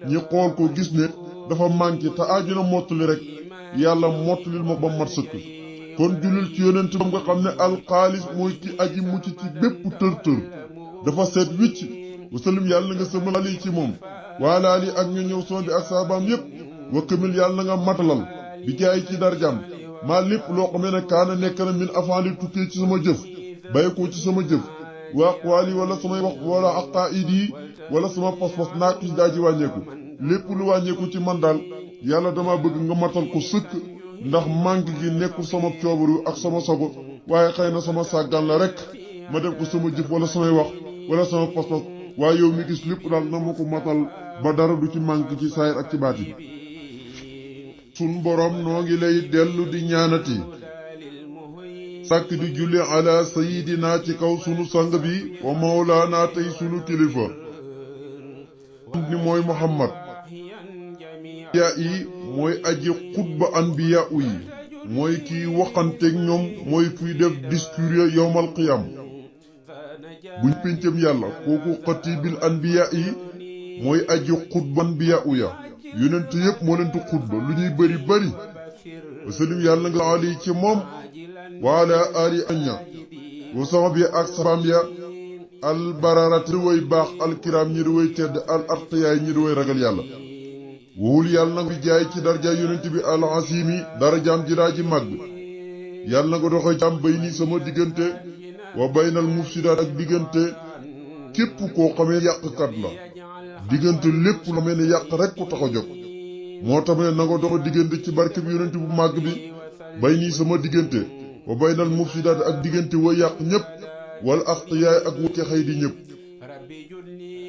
ñi xool ko gis ne dafa manqué te aaju na mottali rek yàlla mottalil ma ba mat sëkk kon jullil ci yonent moom nga xam ne alxaalis mooy ki aji mucc ci bépp tër-tër dafa seet wicc wasalim yàlla na nga sëlmal ali ci moom waala ali ak ñu ñëw sama bi ak saabaam yépp wa kamil yàlla na nga matalal bi jaay ci darjam maa lépp loo xamee ne kaana nekk na min afaali tukkee ci sama jëf bàyyi ko ci sama jëf wa aqwaali wala samay wax wala aqaid yi wala sama pas-pas naaqis daa ji wàññeeku lépp lu wàññeeku ci man daal yàlla dama bëgg nga matal ko sëkk ndax manque gi nekkul sama coobaru ak sama sago waaye xëy na sama sàggan la rek ma def ko sama jëf wala samay wax wala sama pas-pas waaye yow mi gis lépp daal na ma ko matal ba dara du ci manque ci saayir ak ci baati sun borom noo ngi lay dellu di ñaanati sàkk di julli ala sayidina ci kaw sunu sang bi wa mawlaana tey sunu kilifa ni mooy Muhammad yaa yi mooy aji xutba anbiya yi mooy kiy waxanteeg ñoom mooy kuy def discours ya yowmal qiyam buñ péncam yàlla kooku xatibil anbiya yi mooy aji xutba anbiya ya yonent yépp moo leen di xutba lu ñuy bëri wasalim yàlla nga ali ci moom waala ali aña wa saxbi ak saxaam ya al bararat ñi di way baax alkiram ñi di way tedd al atqiyaay ñi di way ragal yàlla wowul yàlla na nga fi jaay ci darja yonent bi al asimi darajaam ji daa ji màgg yàlla na nga doxe jàmm bay nii sama diggante wa baynal mufsidaat ak diggante képp koo xamee yàqkat la diggante lépp lu xamee ne yàq rek ko tax a jóg moo tax ne na nga doxe diggante ci barke bi yonent bu màgg bi bay nii sama diggante wa baynal mufsidaat ak diggante way yàq ñëpp wala axtiyaay ak wukke xëy di ñëpp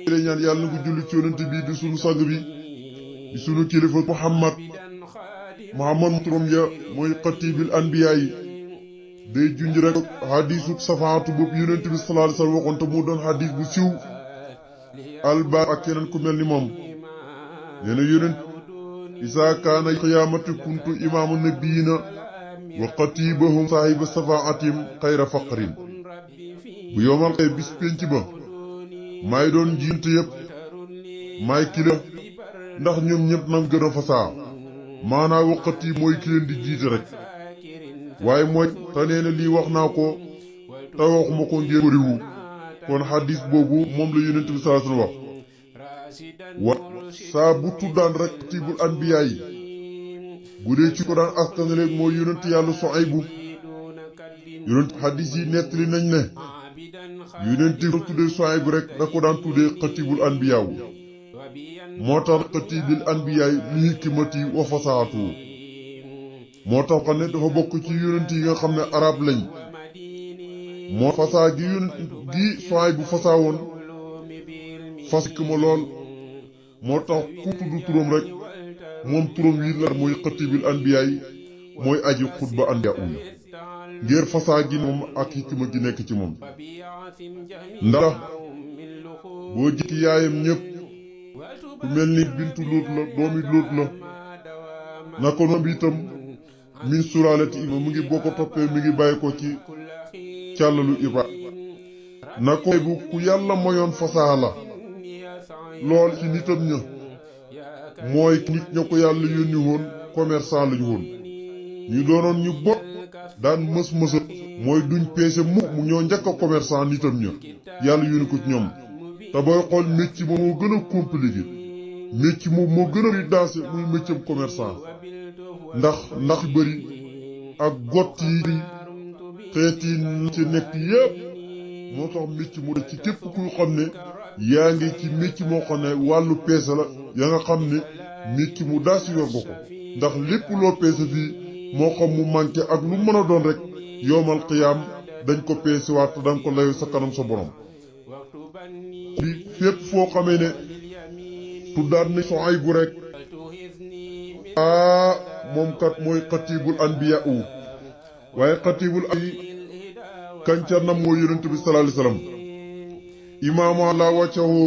lay ñaan yàlla na ko julli ci yonent bi di sunu sang bi di sunu kilifa Muhammad turam ya mooy xatibil anbiya yi day junj rek hadisu safaatu boobu yonent bi sallallahu alayhi wasallam waxoon te mu doon hadis bu siw alba ak keneen ku mel ni moom nee na yonent isa kaana qiyaamati kuntu imaamu nabiyina wa xatibahum saahiba safaatim xayra faqrin bu yowmal xëy bis pénc ba maay doon njiit yëpp maay kilifa ndax ñoom ñëpp nam gën a fasaa maanaa waqat yi mooy ki leen di jiite rek waaye mooy te nee na lii wax naa ko te waxuma ko ngir wariwu kon xadis boobu moom la yonent bi sallallahu alayhi wasallam wax wa saa bu tuddaan rek xatibul anbiyaa yi bu dee ci ko daan askanale mooy yonent yàlla Suaybu yonent xadis yi nettali nañ ne yonent yi tuddee Suaybu rek da ko daan tuddee xatibul anbiyaa moo tax xatibul anbiyaa li hikmati wa fasaatu moo tax xam ne dafa bokk ci yonent yi nga xam ne arab lañ moo fasaa gi Suaybu fasaa woon fas ma lool moo tax ku tudd turam rek moom turam wi la mooy xatibul anbiyaa yi mooy aji xutba anbiyaa yi ngir fasaa gi moom ak hikma gi nekk ci moom ndax boo jikki yaayam ñëpp ku mel ni bintu Luut la doomi Luut la naka noonu itam min suraalati Ibra mu ngi boo ko toppee mi ngi bàyyi ko ci càllalu Ibra na ko bu ku yàlla moyoon fasaa la lool ci nitam ña mooy nit ña ko yàlla yónni woon commerçant lañu woon ñu doonoon ñu bot daan mës-mësa mooy duñ peese mukk mu ñoo njëkk a commerçant nitam ña yàlla yónni ko ci ñoom te booy xool métier moom moo gën a compliqué métier moom moo gën a ri dansé muy métier commerçant ndax bëri ak gott yi xeet yi ci nekk yépp moo tax métier mu ci képp kuy xam ne yaa ngi ci métier moo xam ne wàllu peese la ya nga xam ne métier mu daas yor nga ko ndax lépp loo peese fii moo xam mu manqué ak lu mën a doon rek yoomal xiyaam dañ ko peese waat te danga ko layu sa kanam sa borom bi fépp foo xamee ne tuddaat na Suaybu rek moom kat mooy xatibul anbiyaa waaye xatibul ay kanca nam mooy yonent bi sallallahu alayhi wasallam imaamu ala wàccahu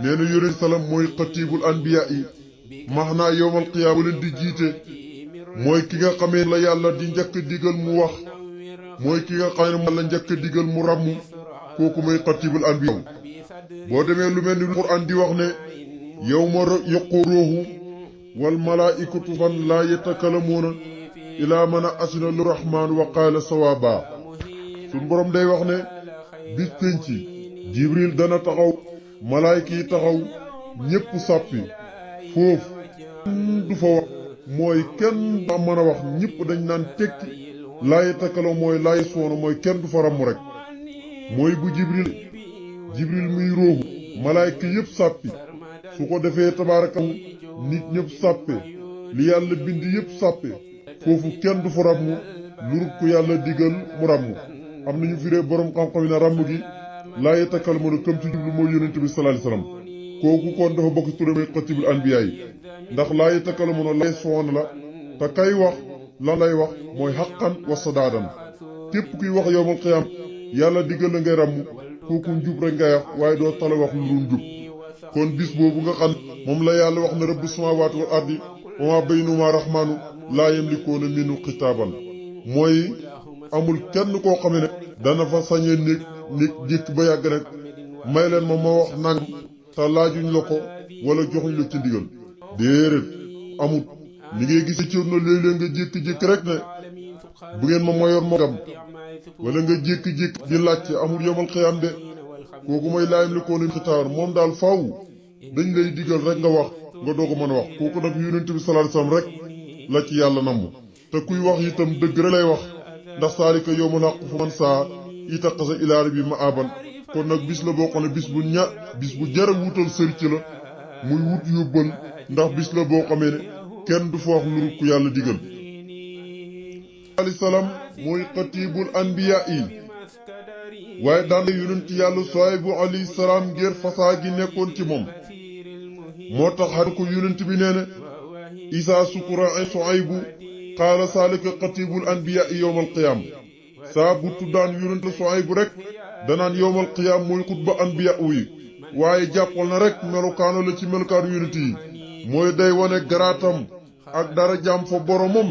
nee na yonent salam mooy xatibul anbiyaa yi max naa yowmal qiyaama leen di jiite mooy ki nga xamee la yàlla di njëkk digal mu wax mooy ki nga xam ne la njëkk digal mu ràmm kooku mooy xatibul anbiyaa boo demee lu mel ni Qur'an di wax ne yawma yaqu ruuhu wal malaa'ikatu fan laa yatakalamuuna ilaa man asina lir rahmaan wa qaala sawaaba suñ borom day wax ne bis penc jibril dana taxaw malaayka yi taxaw ñépp sàppi foofu kenn du fa wax mooy kenn da mën a wax ñépp dañ naan tekki laa yatakalamu mooy laa yaswoona mooy kenn du fa ramm rek mooy bu jibril muy róoxu malaayka yépp sàppi su ko defee tabaarakahu nit ñëpp sàppe li yàlla bind yépp sàppe foofu kenn du fa ràmm lurut ku yàlla digal mu ràmm am nañu firee borom xam-xam yi ne ràmm gi laa yatakalamuuna këm ci jublu mooy yonent bi sallallahu alayhi wasallam kooku kon dafa bokk ci turamay xatibul anbiyaa yi ndax laa yatakalamuuna lay soon la te kay wax lan lay wax mooy xaqan wa sadaadan képp kuy wax yowmal qiyaam yàlla digal la ngay ràmm kooku njub rek ngay wax waaye doo tala wax lu dul njub kon bis boobu nga xam moom la yàlla wax na rabbu samaawaati wal ardi wa maa baynahumaa rahmaanu laa yamlikuuna minhu xitaaban mooy amul kenn koo xam ne dana fa sañee néeg jékk ba yàgg rek may leen ma wax nangam te laajuñ la ko wala joxuñ la ci ndigal déedéet amut ni ngay gis ci na léeg-léeg nga jékki-jékki rek ne bu ngeen ma mayoon ma gam wala nga jékki-jékki di laajte amul yomal xiyaam de kooku mooy laa yamlikuuna minhu xitaaban moom daal faaw dañ lay digal rek nga wax nga doog a mën a wax kooku nag yonent bi sallallahu alayhi wasallam rek la ci yàlla namm te kuy wax itam dëgg rek lay wax ndax saalika yawmul haqqi fa man saa ittaxaza ilaa rabbihi ma'aaban kon nag bis la boo xam ne bis bu jara wutal sëri ci la muy wut yóbbal ndax bis la boo xamee ne kenn du fa wax lu ku yàlla digal alayhi salaam mooy xatibul anbiyaa yi waaye daan na yonent yàlla Suaybu alayhi salaam ngir fasaa gi nekkoon ci moom moo tax xar ko yonent bi nee na isaa sukura Suaybu qaala saalika xatibul anbiyaa yowmal qiyaam saa bu tuddaan yonent Suaybu rek danaan yowmal qiyaam mooy xutba anbiyaa yi waaye jàppal na rek melokaano la ci melokaanu yonent yi mooy day wane garaatam ak dara jaam fa boromam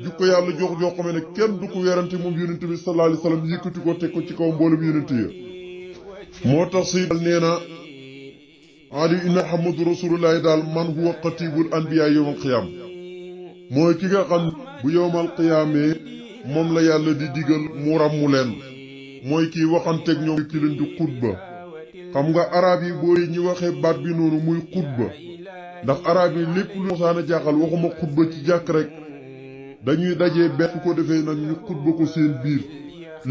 jukko yàlla jox joo xamee ne kenn du ko werante moom yonent bi sallallahu alayhi wasallam yëkkati ko teg ko ci kaw mboolem yonent yi moo tax si nee na ali inna muhammadu rasulullahi daal man huwa xatibul anbiya yowmal qiyaam mooy ki nga xam bu yowmal qiyaamee moom la yàlla di digal mu ràmmu leen mooy kiy waxanteeg ñoom ki leen di xutba xam nga arab yi booy ñi waxee baat bi noonu muy xutba ndax arab yi lépp lu mosaana jaaxal waxuma xutba ci jàkk rek dañuy dajee benn ko defee nag ñu xutba ko seen biir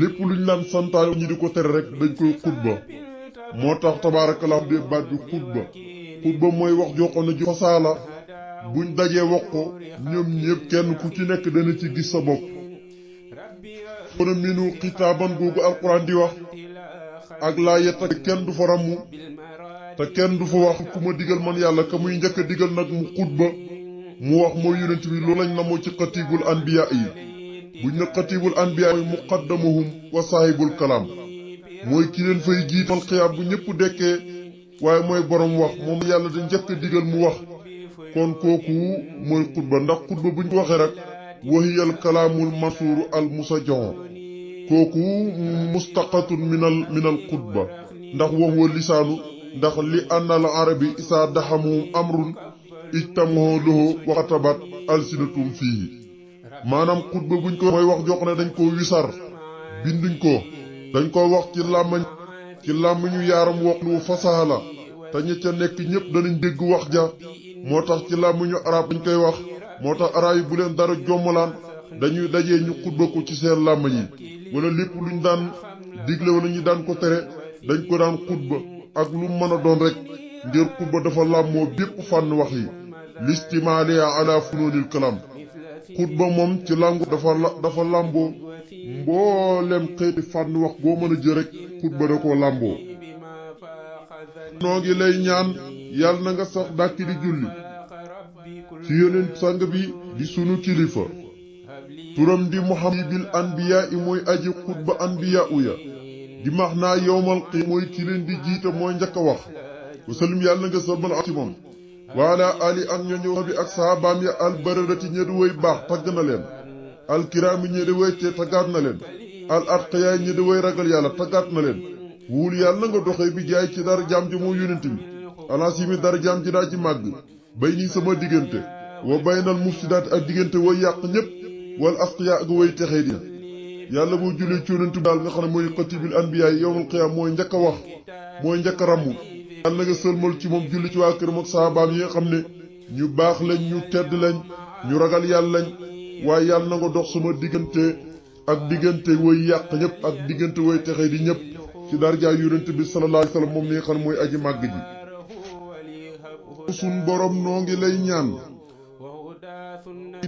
lépp luñ laan santaane ñi di ko tere rek dañ koy xutba moo tax tabaarakallahu de baat bi xutba mooy wax joo xam ne ju fasaala buñ dajee wax ko ñoom ñëpp kenn ku ci nekk dana ci gis sa bopp kon minu xitaaban googu alquran di wax ak laa yetta kenn du fa rammu te kenn du fa wax ku ma digal man yàlla ka muy njëkk a digal nag mu xutba mu wax mooy yonent bi loolu lañ namoo ci xatibul anbiya yi buñ ne xatibul anbiya mooy muqaddamuhum wa saahibul kalaam mooy ki leen fay jiital xiyaam bu ñëpp dekkee waaye mooy borom wax moom yàlla da njëkk a digal mu wax kon kooku mooy xutba ndax xutba buñ ko waxee rek wahiyal kalaamul mansuuru al musajjao kooku mustaqatun minal xutba ndax wax wa lisaanu ndax li annal arabi isaa daxamuhum amrun ijtamaho lahu waxatabat alsinatum fii maanaam xutba buñ ko mooy wax jox ne dañ koo wisar binduñ ko dañ ko wax ci làmmiñu yaaram wax lu fasaha la te ñi ca nekk ñëpp danañ dégg wax ja moo tax ci làmmiñu arab dañ koy wax moo tax arab yi bu leen dara jommalaan dañuy dajee ñu xutba ko ci seen làmmiñ yi wala lépp luñ daan digle wala ñu daan ko tere dañ ko daan xutba ak lu mën a doon rek ngir xutba dafa làmmoo bépp fànn wax yi listimaaliya ala funoonil kalam xutba moom ci làngu dafa làmboo mboolem xeeti fànn wax boo mën a jël rek xutba da koo làmboo noo ngi lay ñaan yàlla na nga sax dàkki di julli ci yonent sang bi di sunu kilifa turam di muhammadil anbiya i mooy aji xutba anbiya uya di max naa yowmal qiyaama mooy ki leen di jiite mooy njëkk a wax wasalum yàlla na nga sabal ci moom waala ali ak ñoño bi ak saabaam ya albararati ñedi woy baax tagg na leen alkiraami ñedi woy te taggaat na leen al atqiyaay ñedi woy ragal yàlla taggaat na leen wuul yàlla na nga doxee bi jaay ci dara jaam ji moo yónent bi alaasimi dara jaam ji daa ci màgg bay nii sama diggante wa baynal mufsidaat ak diggante way yàq ñépp wal asqiya ak way texee di yàlla boo jullee ci yónent bi daal nga xam ne mooy xatibil anbiya yi yowmal qiyaam mooy njëkk a wax mooy njëkk a ràmmu yàlla na nga sëlmal ci moom julli ci waa këram ak saabaam yi nga xam ne ñu baax lañ ñu tedd lañ ñu ragal yàlla lañ waaye yàlla na nga dox sama diggante ak diggante way yàq ñëpp ak diggante way texee di ñëpp ci darja yonent bi sallallahu alayhi wa sallam moom ni nga xam ne mooy aji màgg ji sun borom noo ngi lay ñaan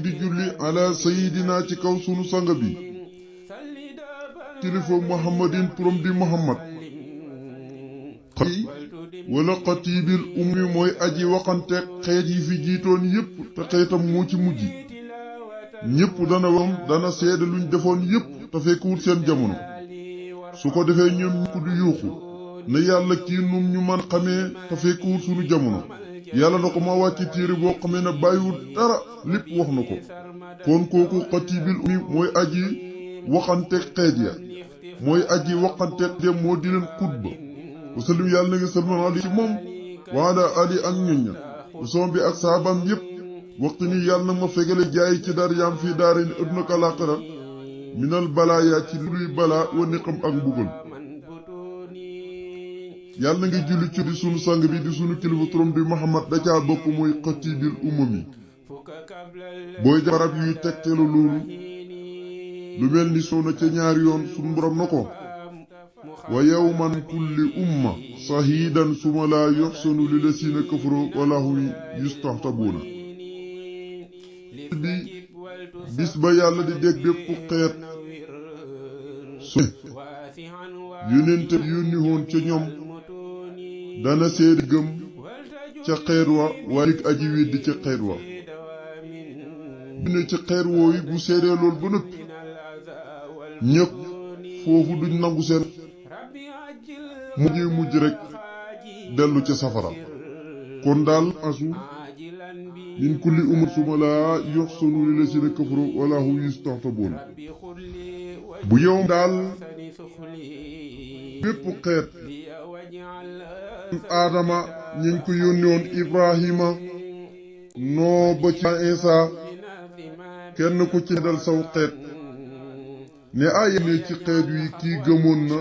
di julli ala sayidina ci kaw sunu sang bi kilifa muhammadin turam di muhammad wala xatiibil ummi mooy aji waxanteeg xeet yi fi jiitoon yépp te xeetam moo ci mujj ñépp dana seede luñ defoon yépp te fekkwul seen jamono su ko defee ñoom ñu ko du yuuxu ne yàlla kii num ñu man xamee te fekkwul sunu jamono yàlla na ko ma wàcc téere boo xamee ne bàyyiwul dara lépp wax na ko kon kooku xatiibil ummi mooy aji waxanteeg xeet ya mooy aji waxanteeg dem moo di leen xutba wasallim yàlla na nga salman ali ci moom waala ali ak ñoñña usoom bi ak saabam yépp waxtu ni yàlla na ma fegale jaay ci darjaam fii daare ni adduna ka laaxira minal balaaya ci luy balaa wa niqam ak mbugal yàlla na nga julli ci di sunu sang bi di sunu kilifa turam di muhammad da caa bokk mooy xatiibil umami booy barab yuy tegtelu loolu lu mel ni soo na ca ñaari yoon sunu borom na ko wa yawman kulli umma sahidan suma laa yoxsanu li la siina kafaro wala hum yustahtabuuna bi bis ba yàlla di dégg bépp xeet su yónnente yónni woon ca ñoom dana seede gëm ca xeet wa waaye aji weddi ca xeet wa bu ne ca xeet woowu bu seedee lool ba nëpp ñëpp foofu duñ nangu seen mujj rek dellu ca safara kon daal asu min kulli ummat suma laa yoxsanu li la sina kafaru wala hum yustahtabuun bu yow daal bépp xeet aadama ñiñ ko yónni woon ibrahima noo ba ci isa kenn ku ci dal saw xeet ne ay ne ci xeet wi kii gëmoon na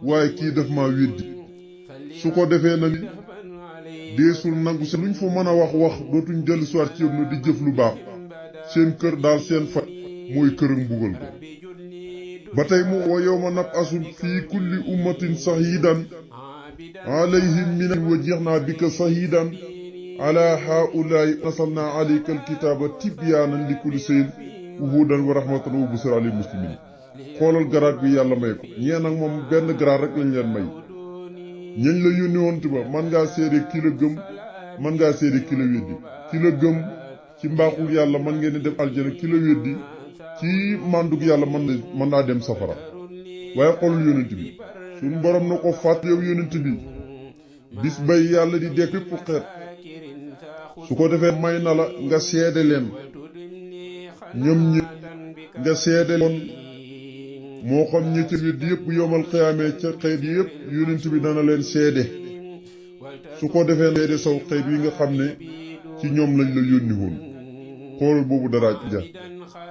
waaye kii daf ma weddi su ko defee nag deesul nangu si luñ fa mën a wax dootuñ dellu soir ci na di jëf lu baax seen kër daal seen faj mooy kër ak mbugal ko ba tey mu wa yawma nab'asu fii kulli ummatin shahidan alayhim min wa ji'na bika shahidan ala haa'ulaa'i nazzalna alayka alkitaaba tibyaanan li kulli shay'in wa hudan wa rahmatan wa bushraa lil muslimiin xoolal garaat bi yàlla may ko ñee nag moom benn garaat rek lañ leen may ñañ la yónni woon ba man ngaa seede ki la gëm man ngaa seede ki la weddi ki la gëm ci mbaaxul yàlla man ngeen di dem aljana ki la weddi ci màndug yàlla mën naa dem safara waaye xoolul yónent bi suñ borom na ko fàtt yow yónent bi bis bay yàlla di dekk fépp xeet su ko defee may na la nga seede leen ñoom ñi nga seede loon moo xam ñi ci weddi yëpp bu yomal xiyaamee ca xeet yi yëpp yónent bi dana leen seede su ko defee seede saw xeet yi nga xam ne ci ñoom lañ la yónni woon xoolal boobu dara ja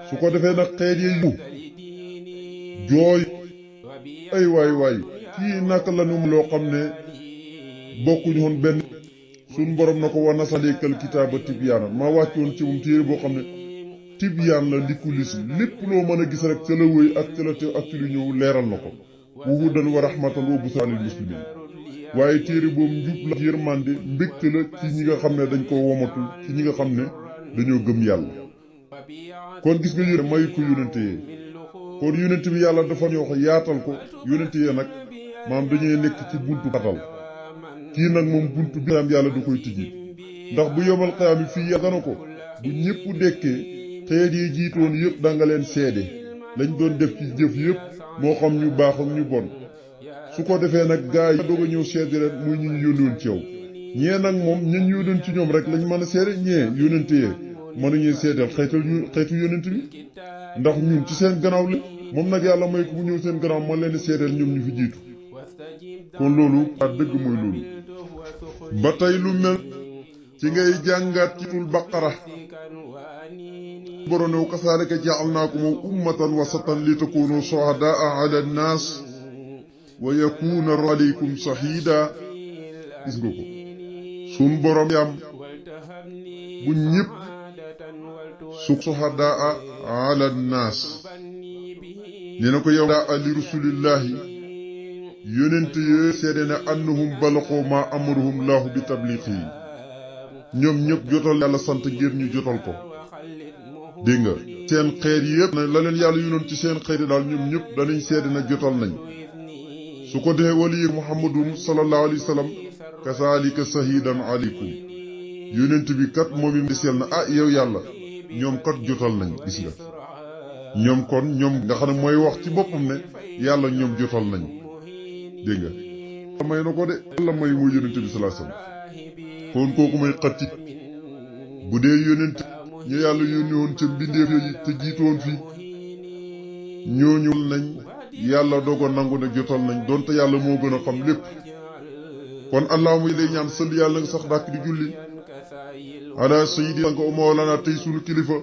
su ko defee nag xeet yi yu jooy ay waay kii naka la ñu loo xam ne bokkuñu woon benn suñ borom na ko war na salikal kitaaba tibyaana maa wàccoon ci moom téere boo xam ne tibyaan la li kulli shay lépp loo mën a gis rek ca la wëy ak ca la teew ak ci lu ñëw leeral na ko wa hudan wa rahmatan wa bushraa lil muslimiin waaye téere boobu njub la yërmande mbégte la ci ñi nga xam ne dañ koo womatul ci ñi nga xam ne dañoo gëm yàlla kon gis nga yéen may ko yónente yee kon yónente bi yàlla dafa ñoo ko yaatal ko yónente yee nag maam dañuy nekk ci buntu xatal kii nag moom buntu bi am yàlla da koy tijji ndax bu yomal xiyaam fii yàlla na ko bu ñëpp dekkee xeet yi jiitoon yëpp da nga leen seede lañ doon def ci jëf yëpp moo xam ñu baax ak ñu bon su ko defee nag gaa yi doog a ñëw seede leen muy ñu ñu yónnoon ci yow ñee nag moom ñun yónnoon ci ñoom rek lañ mën a seede ñee yónnante yee mënuñuy seedeel xeetu yónnent bi ndax ñun ci seen gannaaw la moom nag yàlla may ko bu ñëw seen gannaaw man leen di seedeel ñoom ñu fi jiitu kon loolu ak dëgg mooy loolu ba tey lu mel ci ngay jàngaat ci tul baqara boronew kasaalika ja'alnaakum ummatan wasatan li takunu shuhadaa ala nnaas wa yakuna alaykum shahida gis nga ko sun borom yam bu ñëpp su shuhadaa ala nnaas nee na ko yow daa li rasulillahi yónent yee seede ne annahum balaqoo ma amaruhum laahu bi tabliqi ñoom ñëpp jotal yàlla sant ngir ñu jotal ko dégg nga seen xeet yëpp na la leen yàlla yonoon ci seen xeet daal ñoom ñëpp danañ seede na jotal nañ su ko defee wali muhammadun sallallahu alayhi wa sallam kasaalika shahidan alaykum yónent bi kat moom it deseel na yow yàlla ñoom kat jotal nañ gis nga ñoom kon ñoom nga xam ne mooy wax ci boppam ne yàlla ñoom jotal nañ dégg nga may na ko de yàlla may mooy yónent bi sallallahu alayhi wa sallam kon kooku may xatti bu dee yónent ñu yàlla yónni woon ca mbindeef yi te jiitu woon fii ñooñu nañ yàlla dogo nangu ne jotal nañ donte yàlla moo gën a xam lépp kon allahumma yi lay ñaan sël yàlla nga sax dàkk di julli ala sayyidi nga mawlana tey sunu kilifa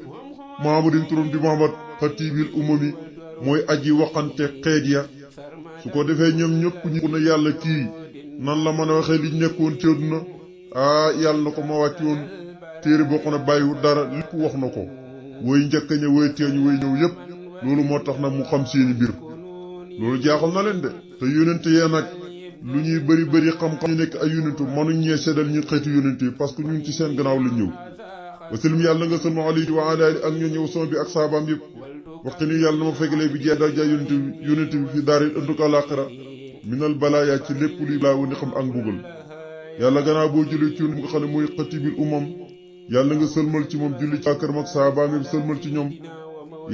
muhammadin turam di muhammad xatibil umami mooy aji waxante xeet ya su ko defee ñoom ñëpp ñu ne yàlla kii nan la mën a waxee liñ nekkoon ci àdduna yàlla na ko ma wàcc woon téere boo xam ne bàyyiwul dara lépp wax na ko woy njëkk ña woy teeñ woy ñëw yëpp loolu moo tax nag mu xam seeni mbir loolu jaaxal na leen de te yónente yee nag lu ñuy bëri xam-xam ñu nekk ay yónentu mënuñ ñee seddal ñu xeetu yónente yi parce que ñun ci seen gannaaw lañ ñëw wasalim yàlla nga sëlma alayhi wa ala ali ak ñoo ñëw son bi ak saabaam yëpp waxte ni yàlla na ma fekkalee bi jeex daal jaay yónente bi fi daari ënduk àlaaxira minal balaaya ci lépp luy laa woni xam ak mbugal yàlla gannaaw boo jëlee ci nga xam ne mooy xatibil umam yàlla nga sëlmal ci moom julli ci kër mag saabaam yëpp sëlmal ci ñoom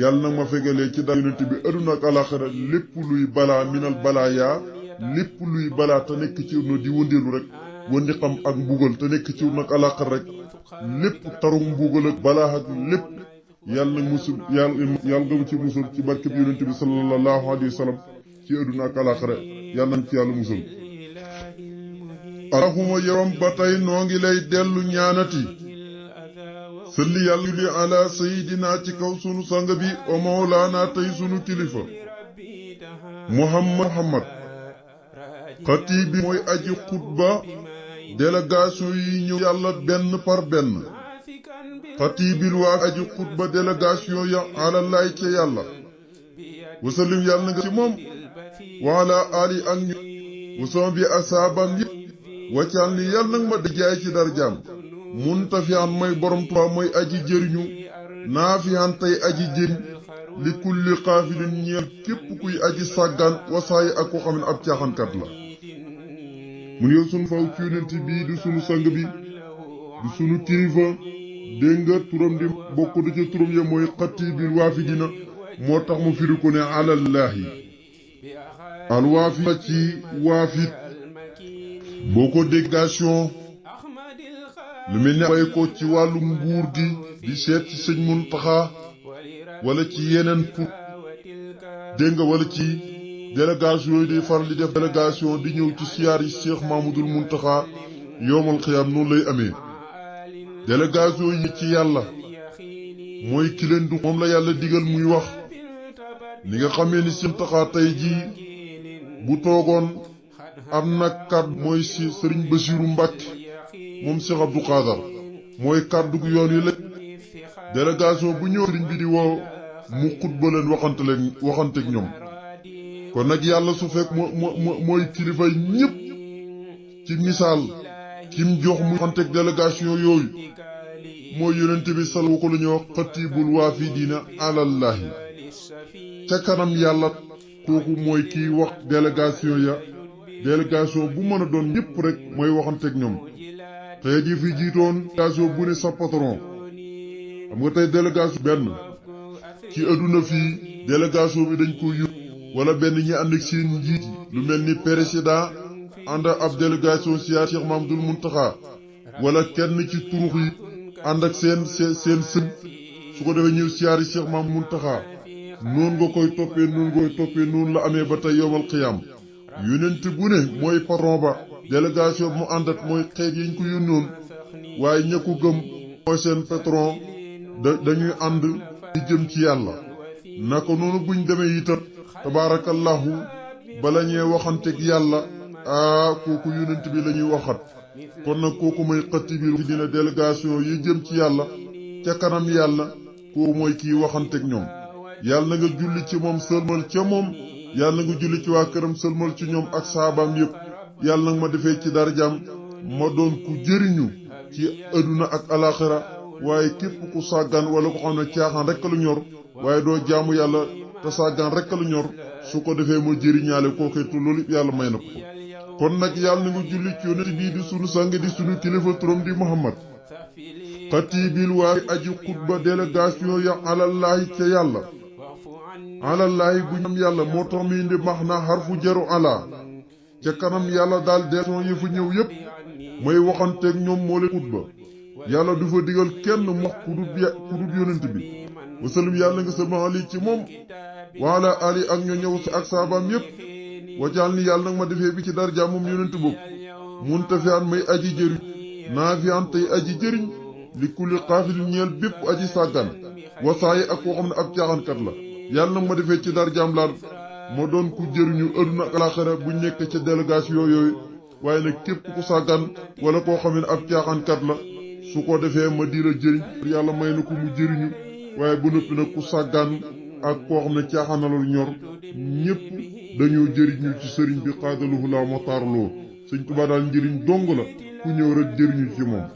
yàlla nag ma fegalee ci daal yonent bi aduna ak alaxira lépp luy balaa minal balaaya lépp luy balaa te nekk ci no di wëndeelu rek wëndi xam ak mbugal te nekk ci nag alaxira rek lépp taru mbugal ak balaa ak lépp yàlla nag musul yàlla nga mu ci musul ci barkeb yonent bi sallallahu alayhi wa sallam ci aduna ak alaxira yàlla nañ ci yàlla musul allahuma yowam ba tey noo ngi lay dellu ñaanati salli yàlla julli ala sayidina ci kaw sunu sang bi o mawlaana tey sunu kilifa muhammad xatiib bi mooy aji xutba délégation yi ñëw yàlla benn par benn xatiibil waa aji xutba délégation ya alallaay ca yàlla wasallim yàlla nga ci moom waala ali ak ñu wasama bi asaabam yëpp waccal ni yàlla nag ma dajaay ci darjaam muntafiyan mooy borom Tuubaa mooy aji jëriñu naafiyan tey aji jëriñ li kulli xaafilin ñeel képp kuy aji sàggan wasaayi ak ko xam ne ab caaxankat la mun yow sunu faw ci yonent bii di sunu sang bi di sunu kilifa dégg nga turam di bokk da ca turam ya mooy xatiibil waafidina moo tax mu firi ko ne alallaahi alwaafid ci waafid boo ko délégation lu mel ne bay ko ci wàllu nguur gi di seet ci sëñ Muntaxa wala ci yeneen pour dégg nga wala ci délégation yi di faral di def délégation di ñëw ci siyaar yi Cheikh Mahmoudul Muntaxa yowmal xiyaam noonu lay amee délégation yi ci yàlla mooy ki leen du moom la yàlla digal muy wax ni nga xamee ni Sëñ Muntaxa tey jii bu toogoon am na kàddu mooy si Sëriñ Basiiru Mbàkke moom Cheikh Abdou Khadar mooy kàddu gu yoon yi la délégation bu ñëw sëriñ bi di woo mu xutba leen waxanteeg ñoom kon nag yàlla su fekk mooy kilifa ñëpp ci misaal kim jox mu waxanteeg délégation yooyu mooy yonent bi salwu ko la ñuy wax xatibul waafidiina alallahi ca kanam yàlla kooku mooy kiy wax délégation ya délégation bu mën a doon ñëpp rek mooy waxanteeg ñoom tey ji fi jiitoon délégation bu ne sa patron xam nga tey délégation benn ci adduna fii délégation bi dañ ko yóbbu wala benn ñi ànd ak seen njiit lu mel ni président ànd ab délégation siyaar Cheikh Mahmoudul Muntaxa wala kenn ci turux yi ànd ak seen sën su ko defee ñëw siyaari Cheikh Mahmoudul Muntaxa noonu nga koy toppee noonu la amee ba tey yowmal xiyaam yonent bu ne mooy patron ba délégation bu mu àndat mooy xeet yi ñu ko yónnoon waaye ña ko gëm mooy seen patron dañuy ànd di jëm ci yàlla naka noonu buñ demee itam tabaarakallahu bala ñee waxanteeg yàlla kooku yonent bi la ñuy waxat kon nag kooku mooy xatiibil dina délégation yi jëm ci yàlla ca kanam yàlla kooku mooy kiy waxanteeg ñoom yàlla na nga julli ci moom sëlmal ca moom yàlla na nga julli ci waa këram sëlmal ci ñoom ak saabaam yépp yàlla nag ma defee ci darjaam ma doon ku jëriñu ci adduna ak alaxira waaye képp ku sàggan wala ko xam ne caaxaan rekk lu ñor waaye doo jaamu yàlla te sàggan rekk lu ñor su ko defee moo jëriñaale kooke te loolu yàlla may na ko kon nag yàlla na nga julli ci yonent bii di sunu sang di sunu kilifa turam di Muhammad xatiibil waa aji xutba délégation ya alallahi ca yàlla alallahi bu ñam yàlla moo tax mi indi max na xarfu jaru ala ca kanam yàlla daal délégation yi fa ñëw yépp mooy waxanteeg ñoom moo leen xutba yàlla du fa digal kenn mu wax ku dut yonent bi wasallim yàlla nga sama ali ci moom waala ali ak ñoo ñëw si ak saabaam yépp wajaal ni yàlla nag ma defee bi ci darja moom yonent boobu muntafiyan may aji jëriñ naafiyan tey aji jëriñ li kulli xaafilin ñeel bépp aji sàggan wasaayi ak koo xam ne ab caaxankat la yàlla nag ma defee ci darjaam laal ma doon ku jëriñu adduna ak alaxira bu nekk ca délégation yooyu waaye nag képp ku sàggan wala koo xam ne ab caaxankat la su ko defee ma di la jëriñ yàlla may na ko mu jëriñu waaye bu noppi nag ku sàggan ak koo xam ne caaxaanalul ñor ñépp dañoo jëriñu ci sëriñ bi xaadaluhu la ma taarloo sëñ Tuubaa daal njëriñ dong la ku ñëw rek jëriñu ci moom